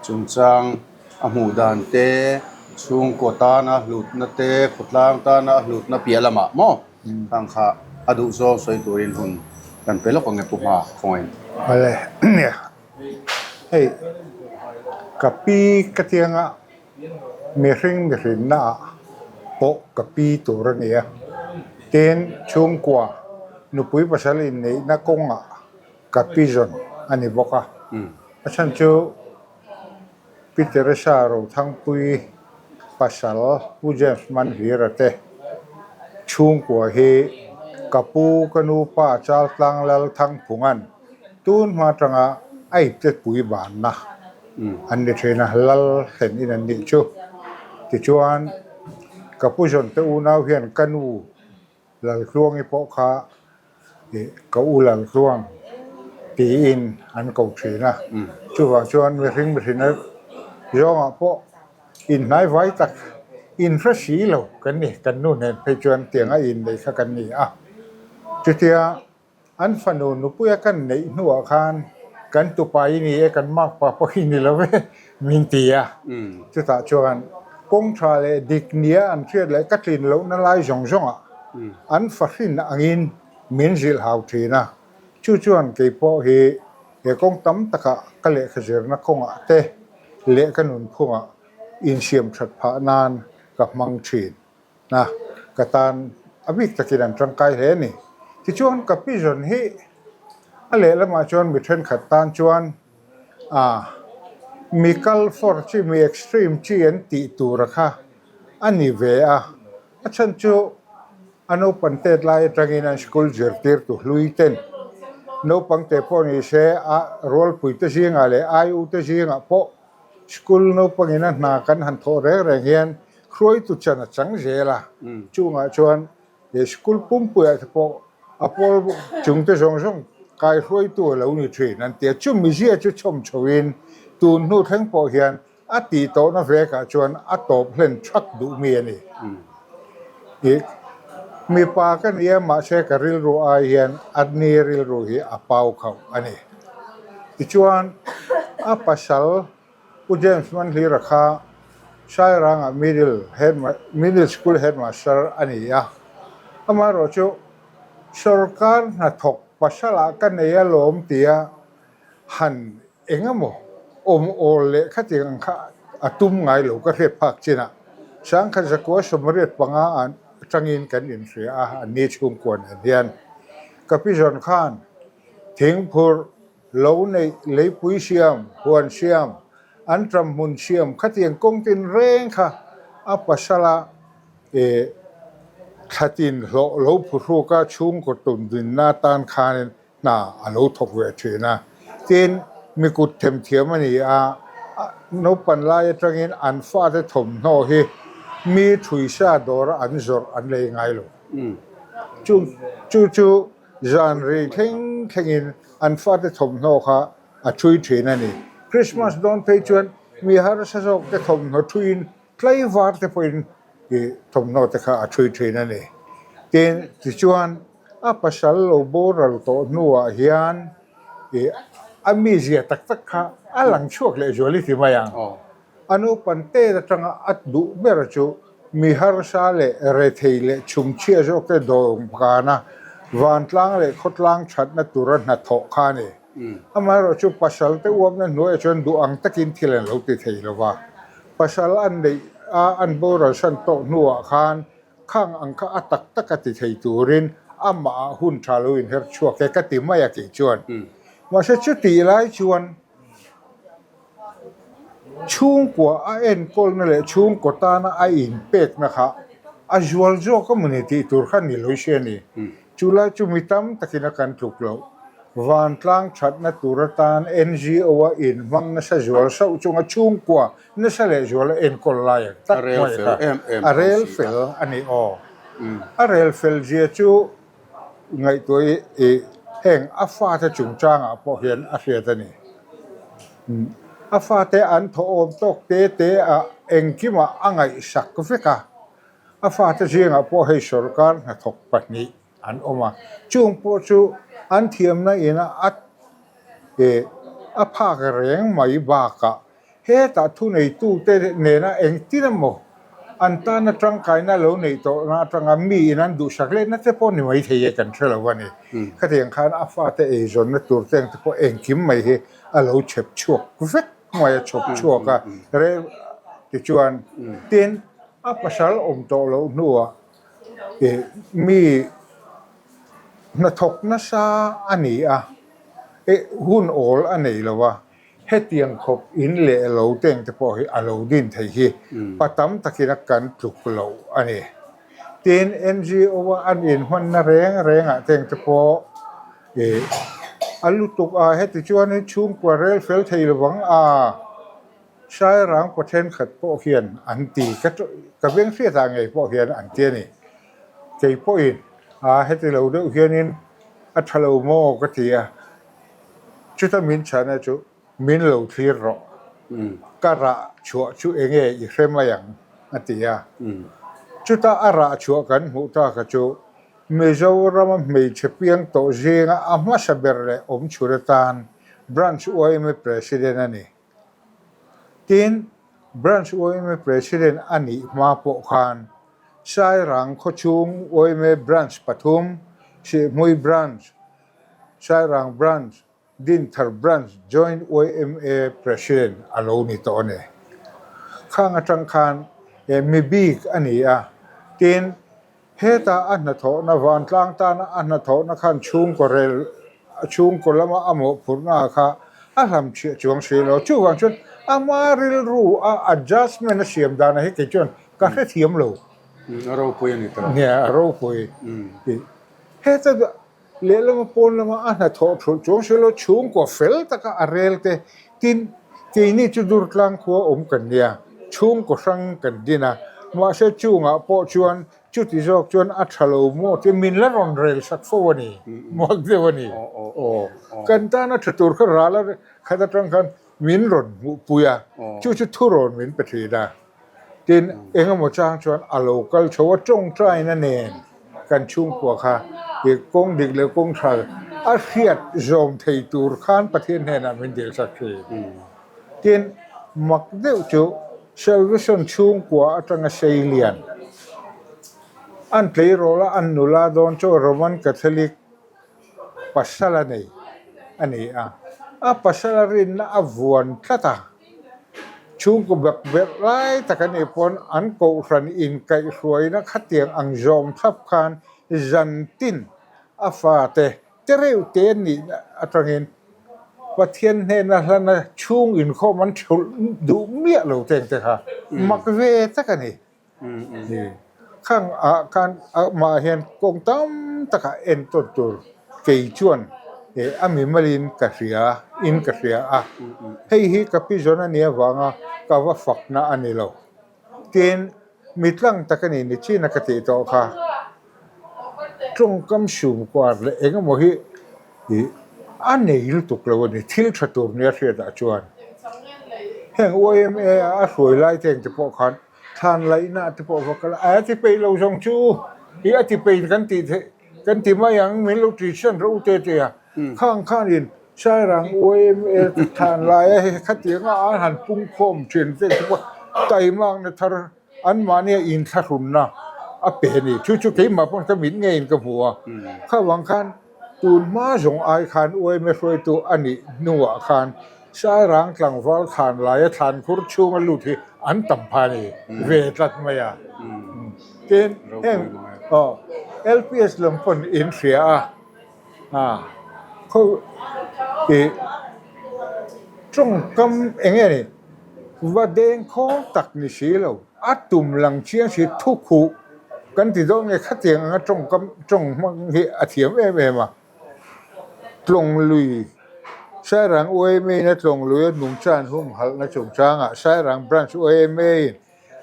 chungchang a hmuh dan te, chhungkaw tana hlutna te, khawtlang tana a hlutna piah lamah maw khang kha a duh zawng sawi turin hun kan pe lawk ang e Pu Hma khawngaih. Awle nia, hei ka pi ka tianga Mihring mihrinna ah pawh ka pi tur a ni a, tin chhungkua nupui pasal inneihna kawngah ka pi zawn a ni bawk a. A chhan chu Pi Teresa Rothangpui pasal Pu James Manhlira te chhungkua hi ka pu ka nu pa Chaltlang Lalthangphunga'n tun hma atanga a iptetpui banna An ni thin a, lal thlen in an nih chu. Tichuan, ka pu zawn te unau hian ka nu Laltluangi pawh kha ih ka u Laltluang tiin an ko thin a. Chuvang chuan mihring mihrinna zawngah pawh inhnai vai tak inhre si lo kan ni, kan nu nen phei chuan tianga inneih kha kan ni a. Chutia An fanu nupuia kan neih hnuah khan kan tupa i ni e, kan makpa pawh i ni lo e min ti a. Chutah chuan kawng tha leh dik nia an hriat leh ka tlin lohna lai zawng zawngah an fahrin angin min zilh hau thin a. Chu chuan kei pawh hi he kawng tam takah ka lehkha zirna kawngah te leh ka nunphungah insiam that phah nan ka hmang thin. Na, ka tan a bik takin an tangkai hle a ni. Tichuan ka pizawn hi a lehlamah chuan mi thenkhat tan chuan ah mi kal fawr chi, mi extreme chi an tih tura kha a ni ve a. A chhan chu a naupang tet lai atangin an school zirtirtu hlui ten naupang te pawh ni se a rualpui te zingah leh ai u te zingah pawh school naupangin a hna kan han thawh reng reng hian Hruaitu chan a chang zel a, chungah chuan he school pumpuiah te pawh a pawl chung te zawng zawng kaihruaitu a lo ni thin an ti a. Chumi zia chu chhawm chhoin tun hnu thleng pawh hian a tih tawhna vekah chuan a tawp hlen thak duh mi a ni. Ih, mipa ka ni a, mahse ka rilru ai hian a ni rilru hi a pau khauh a ni. Tichuan, a pasal Pu James Manhlira kha Sairangah Middle Head Middle School Headmaster a ni a, amaherawhchu sawrkar hnathawk pasalah ka nei alawm tia han eng emaw awm awl leh khatiang ang kha a tum ngai lo ka hriat phak chinah Sangkhat zakua 85 ah atangin kan inhria a, an ni chhungkua nen hian ka pi zawn khan thingphurh Lo neih, leipui siam, huan siam, an ṭam hmun siam khatiang kawng tin reng kha a pasala eh thlatin hlawh lo phuhruka chhungkaw tundinna atan khanin hna a lo thawk ve ṭhin a. Tin, mi kut themthiam a ni a, naupan lai aṭangin an fate thawmhnaw hi mi ṭhuisa dawra an zawrh an lei ngai lo. Chu chu chu Zan rei thleng thlengin an fate thawmhnaw kha a ṭhui ṭhin a ni. Christmas dawn phei chuan mi harsa zawk te thawmhnaw ṭhuiin tlaivar te pawhin ih thawmhnaw te kha a ṭhui ṭhin a ni. Tin, tichuan a pasal lo boral tawh hnuah hian ih a mizia tak tak kha a lang chhuak leh zual i ti mai ang. A naupan tet atanga a duh ber chu mi harsa leh rethei leh chhumchhia zawkte dawmkana vantlang leh khawtlang thatna tura hnathawh kha a ni. Amaherawh chu pasal te uapna hnuaiah chuan duh ang takin thil an lo ti thei lo va. Pasal an neih a an boral san tawh hnuah khan khang ang kha a tak taka ti thei turin amah ah hun tha lo inher chhuak e ka ti mai a kei chuan. Mahse chutih lai chuan Chhungkua a enkawlna leh chhungkaw tana a inpekna kha a zual zawk a mawni tih tur kha ni lo hria a ni. Chu lai chu mi tam takin a kan tluk loh. Vantlang thatna tur atan NGO a inhmang nasa zual sauh chunga chhungkua nasa leh zual a enkawl lai ang tak mai kha a rel fel a ni aw. A rel fel zia chu Ngaihtuah i i heng a fate chungchangah pawh hian a hriat a ni. A fate an thawhawm tawk te te ah engkimah a ngaihsak vek a, a fate zingah pawh hei sawrkar hnathawk pahnih an awm a, chung pawh chu an thiamna ina a i a phak reng mai bakah Hetah thuneitute nena engtin emaw an tana tangkaina lo neih tawhna atanga miin an duhsak lehna te pawh ni mai thei e kan hre lo a ni. Khatiang khan a fate eizawnna tur te ang te pawh engkim mai hi a lo chhep chhuak vek mai a, chhawp chhuak a rel tichuan tin a pasal awm tawh loh hnuah ih mi hnathawk nasa a ni a, eh hun awl a nei lo a. Hetiang khawp in leh lo teng te pawh hi a lo din thei hi pa tam takin a kan tluk loh a ni. Tin, NGO a an inhmanna reng rengah teng te pawh ih a lutuk a, heti chuanin chhungkua rel fel thei lovang a, Sairang kaw thenkhat pawh hian an ti, ka ka veng hriatah ngei pawh hian an ti a ni. Kei pawhin a heti lo deuh hianin a tha lo maw ka ti a. Chuta min chhana chu min lo thlir rawh, ka rah chhuah chu enge i hre mai ang a ti a. Chuta a rah chhuah kan hmuh taka chu Mizorama hmeichhe piang tawh zinga a hmasa ber leh awm chhun atan Branch yma President a ni. Tin, Branch yma President a nih hma pawh khan Sairang khawchhung yma Branch pathum, Sihhmui Branch, Sairang Branch, Dinthar Branch Joint yma President a lo ni tawh a ni. Khang atang khan mi bik a ni a, tin, heta a hnathawhna vantlang tana a hnathawhna khan chhungkaw rel chhungkaw lama a mawhphurhna kha a hlam chhiah chuang si lo. Chuvang chuan ama rilru a adjustment a siam dana hi kei chuan ka hrethiam lo. A ropui a ni tawh. Nia, a ropui. Heta Lehlama pawn lama a hnathawh thulh chuang si lo chhungkaw fel taka a rel te tin keini chu Durtlang khua awm kan nia, chhungkaw hrang kan din a, mahse chungah pawh chuan chuti zawk chuan a tha lo maw tia min la rawn rel sak fo a ni, muak deuh a ni. Aw, kan tana tha tur kha ral a khat atang khan min rawn hmuhpui a, chu chu thurawn min pe thin a. Tin, engemaw chang chuan a lo kal chho a, tawngtaina nen kan chhungkua kha i kawng dik leh kawng tha a hriat zawm thei tur khan Pathian hnenah min dil sak thin. Tin, mak deuh chu Salvation chhungkua atanga sei lian an tleirawl a, an nula dawn chu Roman Catholic pasal a nei a ni a, a pasal a rinna a vuan tlat a, chhungkaw bek berh lai tak a nih pawn an kohhran inkaihhruaina khatiang ang zawm thlap khan zantin a fate te reuh te an nih atangin Pathian hnena hlana chhung inkhawm an thulh duh miah lo teng te kha mak ve tak a ni. Khang ah khan amah hian kawng tam takah entawn tur kei chuan a mimalin ka hria in ka hria a, hei hi ka pi zawn a nih avanga ka va fakna a ni lo. Tin, mi tlang tak a ni ni chin a ka tih tawh kha. Tawngkam sum kuar leh eng emaw hi ih a nei lutuk lo a ni, thil tha tur nia hriatah chuan. Heng YMA a hruai lai te engte pawh khan thlan laihna te pawh va kal a, a ti peih lo zawng chu ih a ti peih kan tih theih kan ti mai ang min lo ṭihsan rawh u te te a, khang khanin Sairang YMA thlan laia hei khatianga an han pungkhawm ṭhin te chu pawh taimakna thar Anmahnia inthlahrunna a pe a ni. Chu chu keimah pawn ka mit ngeiin ka hmu a. Kha vang khan tun hma zawng ai khan UMA hruaitu a nih hnuah khan Sairang tlangval thlan laia thlan khur chhunga lut hi an tam pha a ni ve tlat mai a. Tin, heng aw LPS lam pawn in hria a. A khaw ih tawngkam eng nge ni va deng khawng tak ni si lo a tum lang chiang si thu khuh kan ti dawn nge khatiang anga tawngkam tawng hmang hi a thiam em em a tlawng lui Sairang UMA in a tlawng lui a nungchan humhalhna chungchangah Sairang Branch UMA in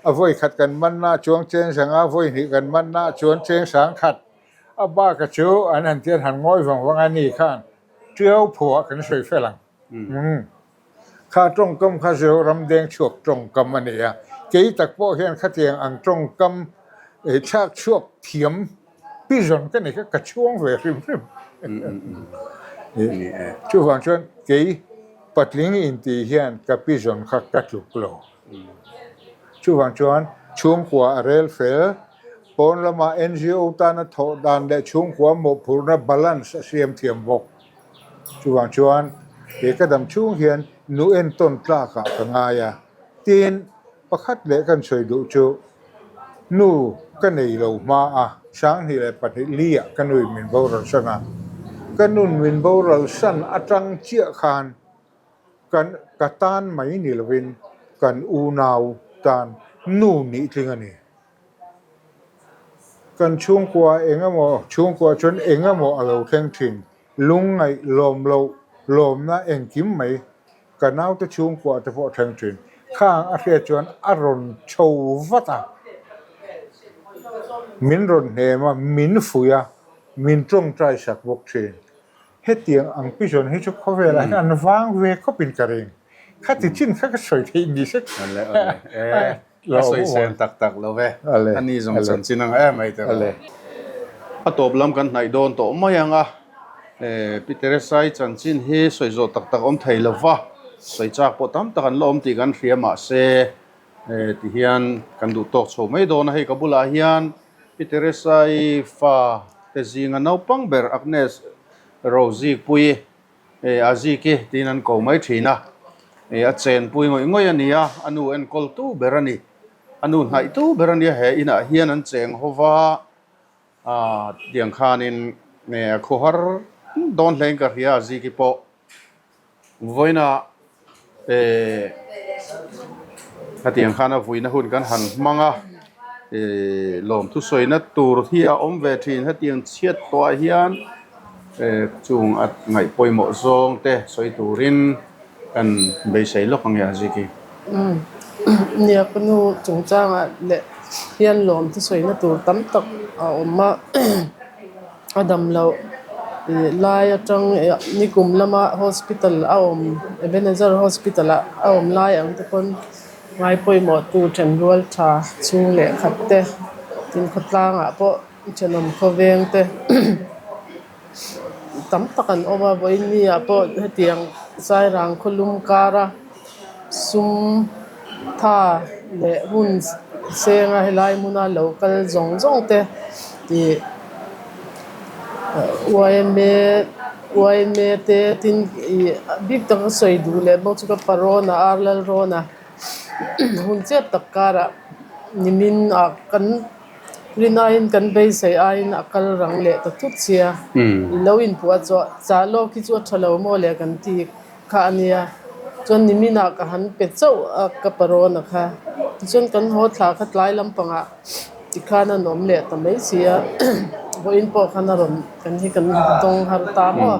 a vawi khat kan manna chuang cheng sanga vawi hnih kan manna chuan cheng sang khat. A baka chu an han tian han ngawi vang vang a ni khan Tiau phuah kan sawi fel ang. Umm. Kha tawngkam kha Zoram deng chhuak tawngkam a ni a, kei tak pawh hian khatiang ang tawngkam thlak chhuak thiam pi zawn ka ni kha ka chhuang ve hrim hrim. Chuvang chuan kei patling intih hian ka pi zawn kha ka tluk lo. Chuvang chuan chhungkua a rel fel. Pawn lama NGO tana thawh dan leh chhungkua mawhphurhna balance a siam thiam bawk. Chuvang chuan he ka dam chhung hian nu entawn tlakah ka ngai a. Tin, pakhat leh kan sawi duh chu nu ka nei lo hma a, 2002 liah ka nuin min boral san a. Ka nun min boral san atang chiah khan kan ka tan mai ni lovin kan unau tan nu nih tling a ni. Kan chhungkua eng emaw chhungkua chuan eng emaw a lo thleng thin. Lungngaih lawm loh lawmna engkim mai ka naute chhungkua te pawh thleng thin. Khang a hriat chuan a rawn chho vat a, min rawn hnem a, min fuih a, min tawngtai sak bawk thin. Hetiang ang pizawn hi chu khawvelah hian an vang ve khawpin ka ring. Khati chin kha ka sawi theih ni se. Ale ale e. A sawisel tak tak lo ve. A ni zawng chanchin ang em mai te rawh. A tawp lam kan hnaih dawn tawh mai ang a. Pi Teresai chanchin hi sawi zawh tak tak awm thei lo va, sawi chak pawh tam tak an la awm tih kan hria mahse ti hian kan duh tawk chho mai dawn a. Hei ka bulah hian Pi Teresai fa te zinga naupang ber Agnes Rozikpuii E a zik i tiin an ko mai thin a, e a chenpui ngawih ngawih a ni a, a nu enkawl tu ber a ni, a nu hnaih tu ber a nia he inah hian an cheng ho va, ah tiang khanin e a khawhar dawn hlein ka hria a zik i pawh vawiinah E hetiang khan a vuina hun kan han hmang a, e lawmthu sawina tur hi a awm ve thin hetiang chhiat tawhah hian e chung a ngaih pawimawh zawng te sawi turin kan beisei lawk ang e a zik hi. Umm nia ka nu chungchangah leh hian lawmthu sawina tur tam tak a awm a, a dam loh. Lai atang nikum lama hospital a awm Ebenezer hospital ah a awm lai ang te pawn ngai pawimawh tu thenrual tha chhung leh khat te tin khawtlangah pawh thenawm khawveng te tam tak an awm a vawiin ni ah pawh hetiang sairang khawlum kara sum tha leh hun senga helai hmuna lo kal zawng zawng te ih yma yma te tin ih bik taka sawi duh leh bawk chu ka parawn a ar lal rawn a hun chiat tak karah nimin ah kan Rinaiin kan beisei aiin a kal rang leh ta thut sia. I lo inpuah chawh chah lawk hi chu a tha lo maw le kan ti kha a nia. Chuan niminah ka han pe chauh a ka parawn a kha. Tichuan kan haw thla kha tlai lampangah tikhan an awm leh ta mai si a. Vawiin pawh khan a rawn kan hi kan dawng har ta maw.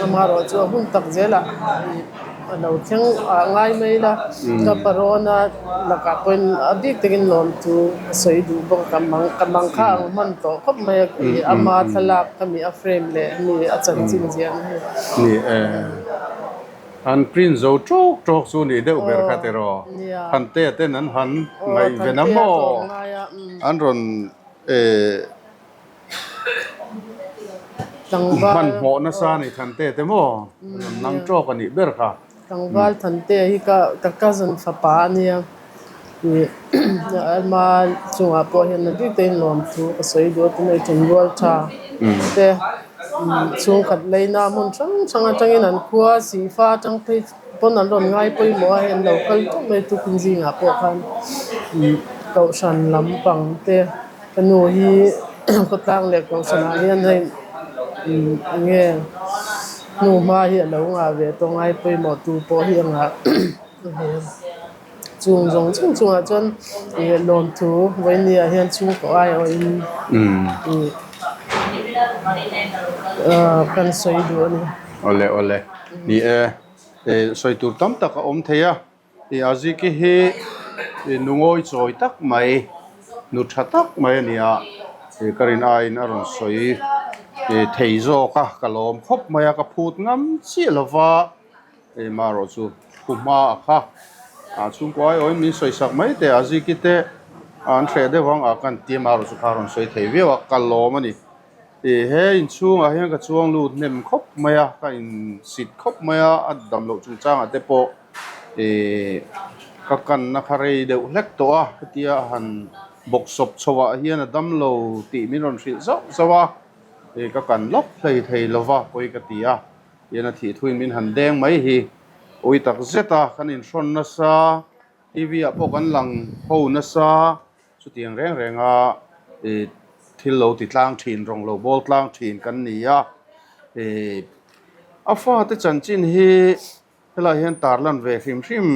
Amaherawh chu a hun tak zelah a lo thleng ah ngai mai la, ka parawn a lakah pawhin a bik takin lawm chu a sawi duh bawk a, ka mang ka mang kha ang hman tawh khawp mai a, ama thlalak ka mi a frame leh mi a chanchin ziahna hi. Ni e, an print zo tawk tawk chu nih deuh ber kha tiraw, Thantea ten an han ngaihven a maw, an rawn eh. Hmanhmawh nasa a ni Thante te maw? Rawn nang tawk a nih ber kha. Tlangval Thante hi ka ka cousin fapa a nia. Ih ama chungah pawh hian a bik takin lawmthu ka sawi duh a tunah i thenrual tha te chhungkhat leina hmun hrang hrang atangin an khua sihfa atang phei pawn an rawn ngai pawimawh a hei an lo kal tawp mai tukin zingah pawh khan kohhran lampang te. Ka nu hi khawtlang leh kohhranah hian hei eng nge hnu hma hi a lo ngah ve tawh ngai pawimawh tu pawh hi a ngah ve a chung zawng chung chungah chuan ih lawmthu vawiini ah hian chhungkaw aiawhin ih ah kan sawi duh a ni. Awle awle ni e sawi tur tam tak a awm thei a. I Aziki hi nungawi chawi tak mai, nu tha tak mai a ni a, ka rin aiin a rawn sawi thei zawk a, ka lawm khawp mai a, ka phut ngam chiah lo va, marawh chu thu hma a kha a chhungkaw aiawhin min sawi sak mai teh Aziki te an hreh deuh ang a kan ti a, marawh chu kha a rawn sawi thei viau a, ka lawm a ni. Ih he inchhungah hian ka chuang lut hnem khawp mai a, ka insit khawp mai a, a dam loh chungchangah te pawh ih ka kanna kha rei deuh hlek tawh a, hetia a han bawksawp chhoah hian a dam lo tih min rawn hrilh zauh zauh a, ih ka kan lawk hlei thei lo va pawi ka ti a, tihian a thih thuin min han deng mai hi ui tak zet a, kan inhrawn nasa, T V ah pawh kan lang ho nasa. Chutiang reng renga ih thil lo ti tlang thin, rawng lo bawl tlang thin kan ni a. Ih a fate chanchin hi helaiah hian tarlan ve hrim hrim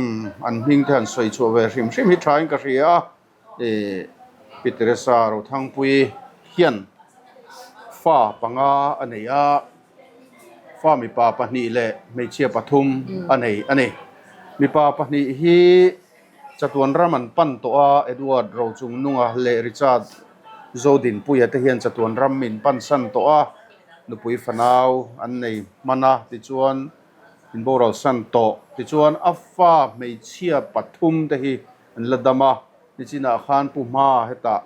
an hming te han sawi chhuah ve hrim hrim hi thain ka hria a. Ih Pi Teresa Rothangpuii hian fa panga a nei a, fa mipa pahnih leh hmeichhia pathum a nei a ni. Mipa pahnih hi. Chatuan ram an pan tawh a, Edward Rochungnunga leh Richard Zodinpuia te hian chatuan ram min pansan tawh a, nupui fanau an nei hman a, tichuan in boral san tawh. Tichuan a fa hmeichhia pathum te hi an la dam a, nichinah khan Pu Hma hetah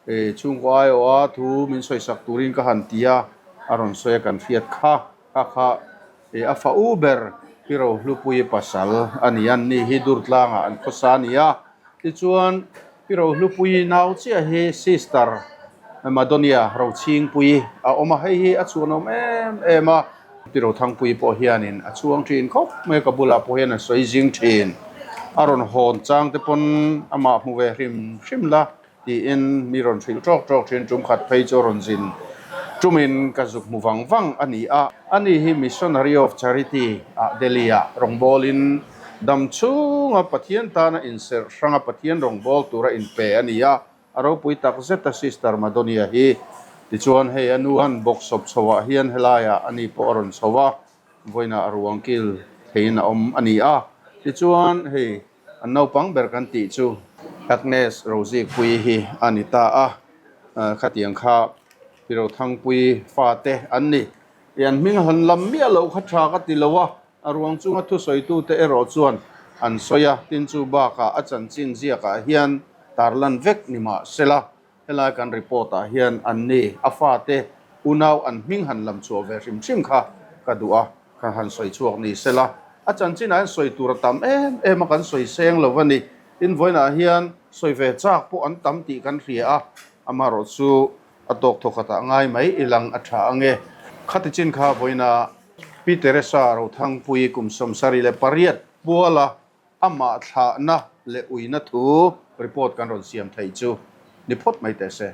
chhungkaw aiawha thu min sawisak turin ka han ti a, a rawn sawi a kan hriat kha kha kha. Ih a fa u ber Pi Rohlupuii pasal a ni a, ni hi Durtlangah an khawsa a ni a. Tichuan Pi Rohlupuii nau chiah hi Sister Madonia Rochhingpuii a awm a, hei hi a chhuanawm em em a. Pi Rothangpuii pawh hianin a chhuang thin khawp mai a, ka bulah pawh hian a sawi zing thin. A rawn hawn chang te pawn amah hmu ve hrim hrim la. Tiin mi rawn hrilh ṭawk ṭawk ṭhin ṭum khat phei chu rawn zin ṭumin ka zuk hmu vang vang a ni a. Ani hi Missionary of Charity ah Delhi ah rawngbawlin dam chhunga Pathian tana inserh hranga Pathian rawngbâwl tura inpe a ni a, a ropui tak zet a Sister Madonia hi. Tichuan hei a nu han bawksawp chhoah hian helaiah ani pawh a rawn chho a, vawiinah a ruang kil theiin a awm a ni a. Tichuan hei An naupang ber kan tih chu Agnes Rozikpuii hi a ni ta a, khatiang kha Pi Rothangpuii fate an ni. I an hming han lam miah loh kha tha ka ti lo a, a ruang chunga thusawitute erawh chuan an sawi a, tin chu bakah a chanchin ziakah hian tarlan vek ni mah sela, helai kan report ah hian an ni a fate unau an hming han lam chhuah ve hrim hrim kha ka duh a, ka han sawi chhuak ni sela, a chanchinah hian sawi tur a tam em em a kan sawi seng lo a ni, tin vawiinah hian sawi ve chak pawh an tam tih kan hria a, amaherawh chu A tawk thaw khatah ngai mai i lang a tha ange. Khati chin kha vawiina Pi Teresa Rothangpui kum 78 puala amah thlahna leh uina thu report kan rawn siam theih chu ni phawt mai teh se.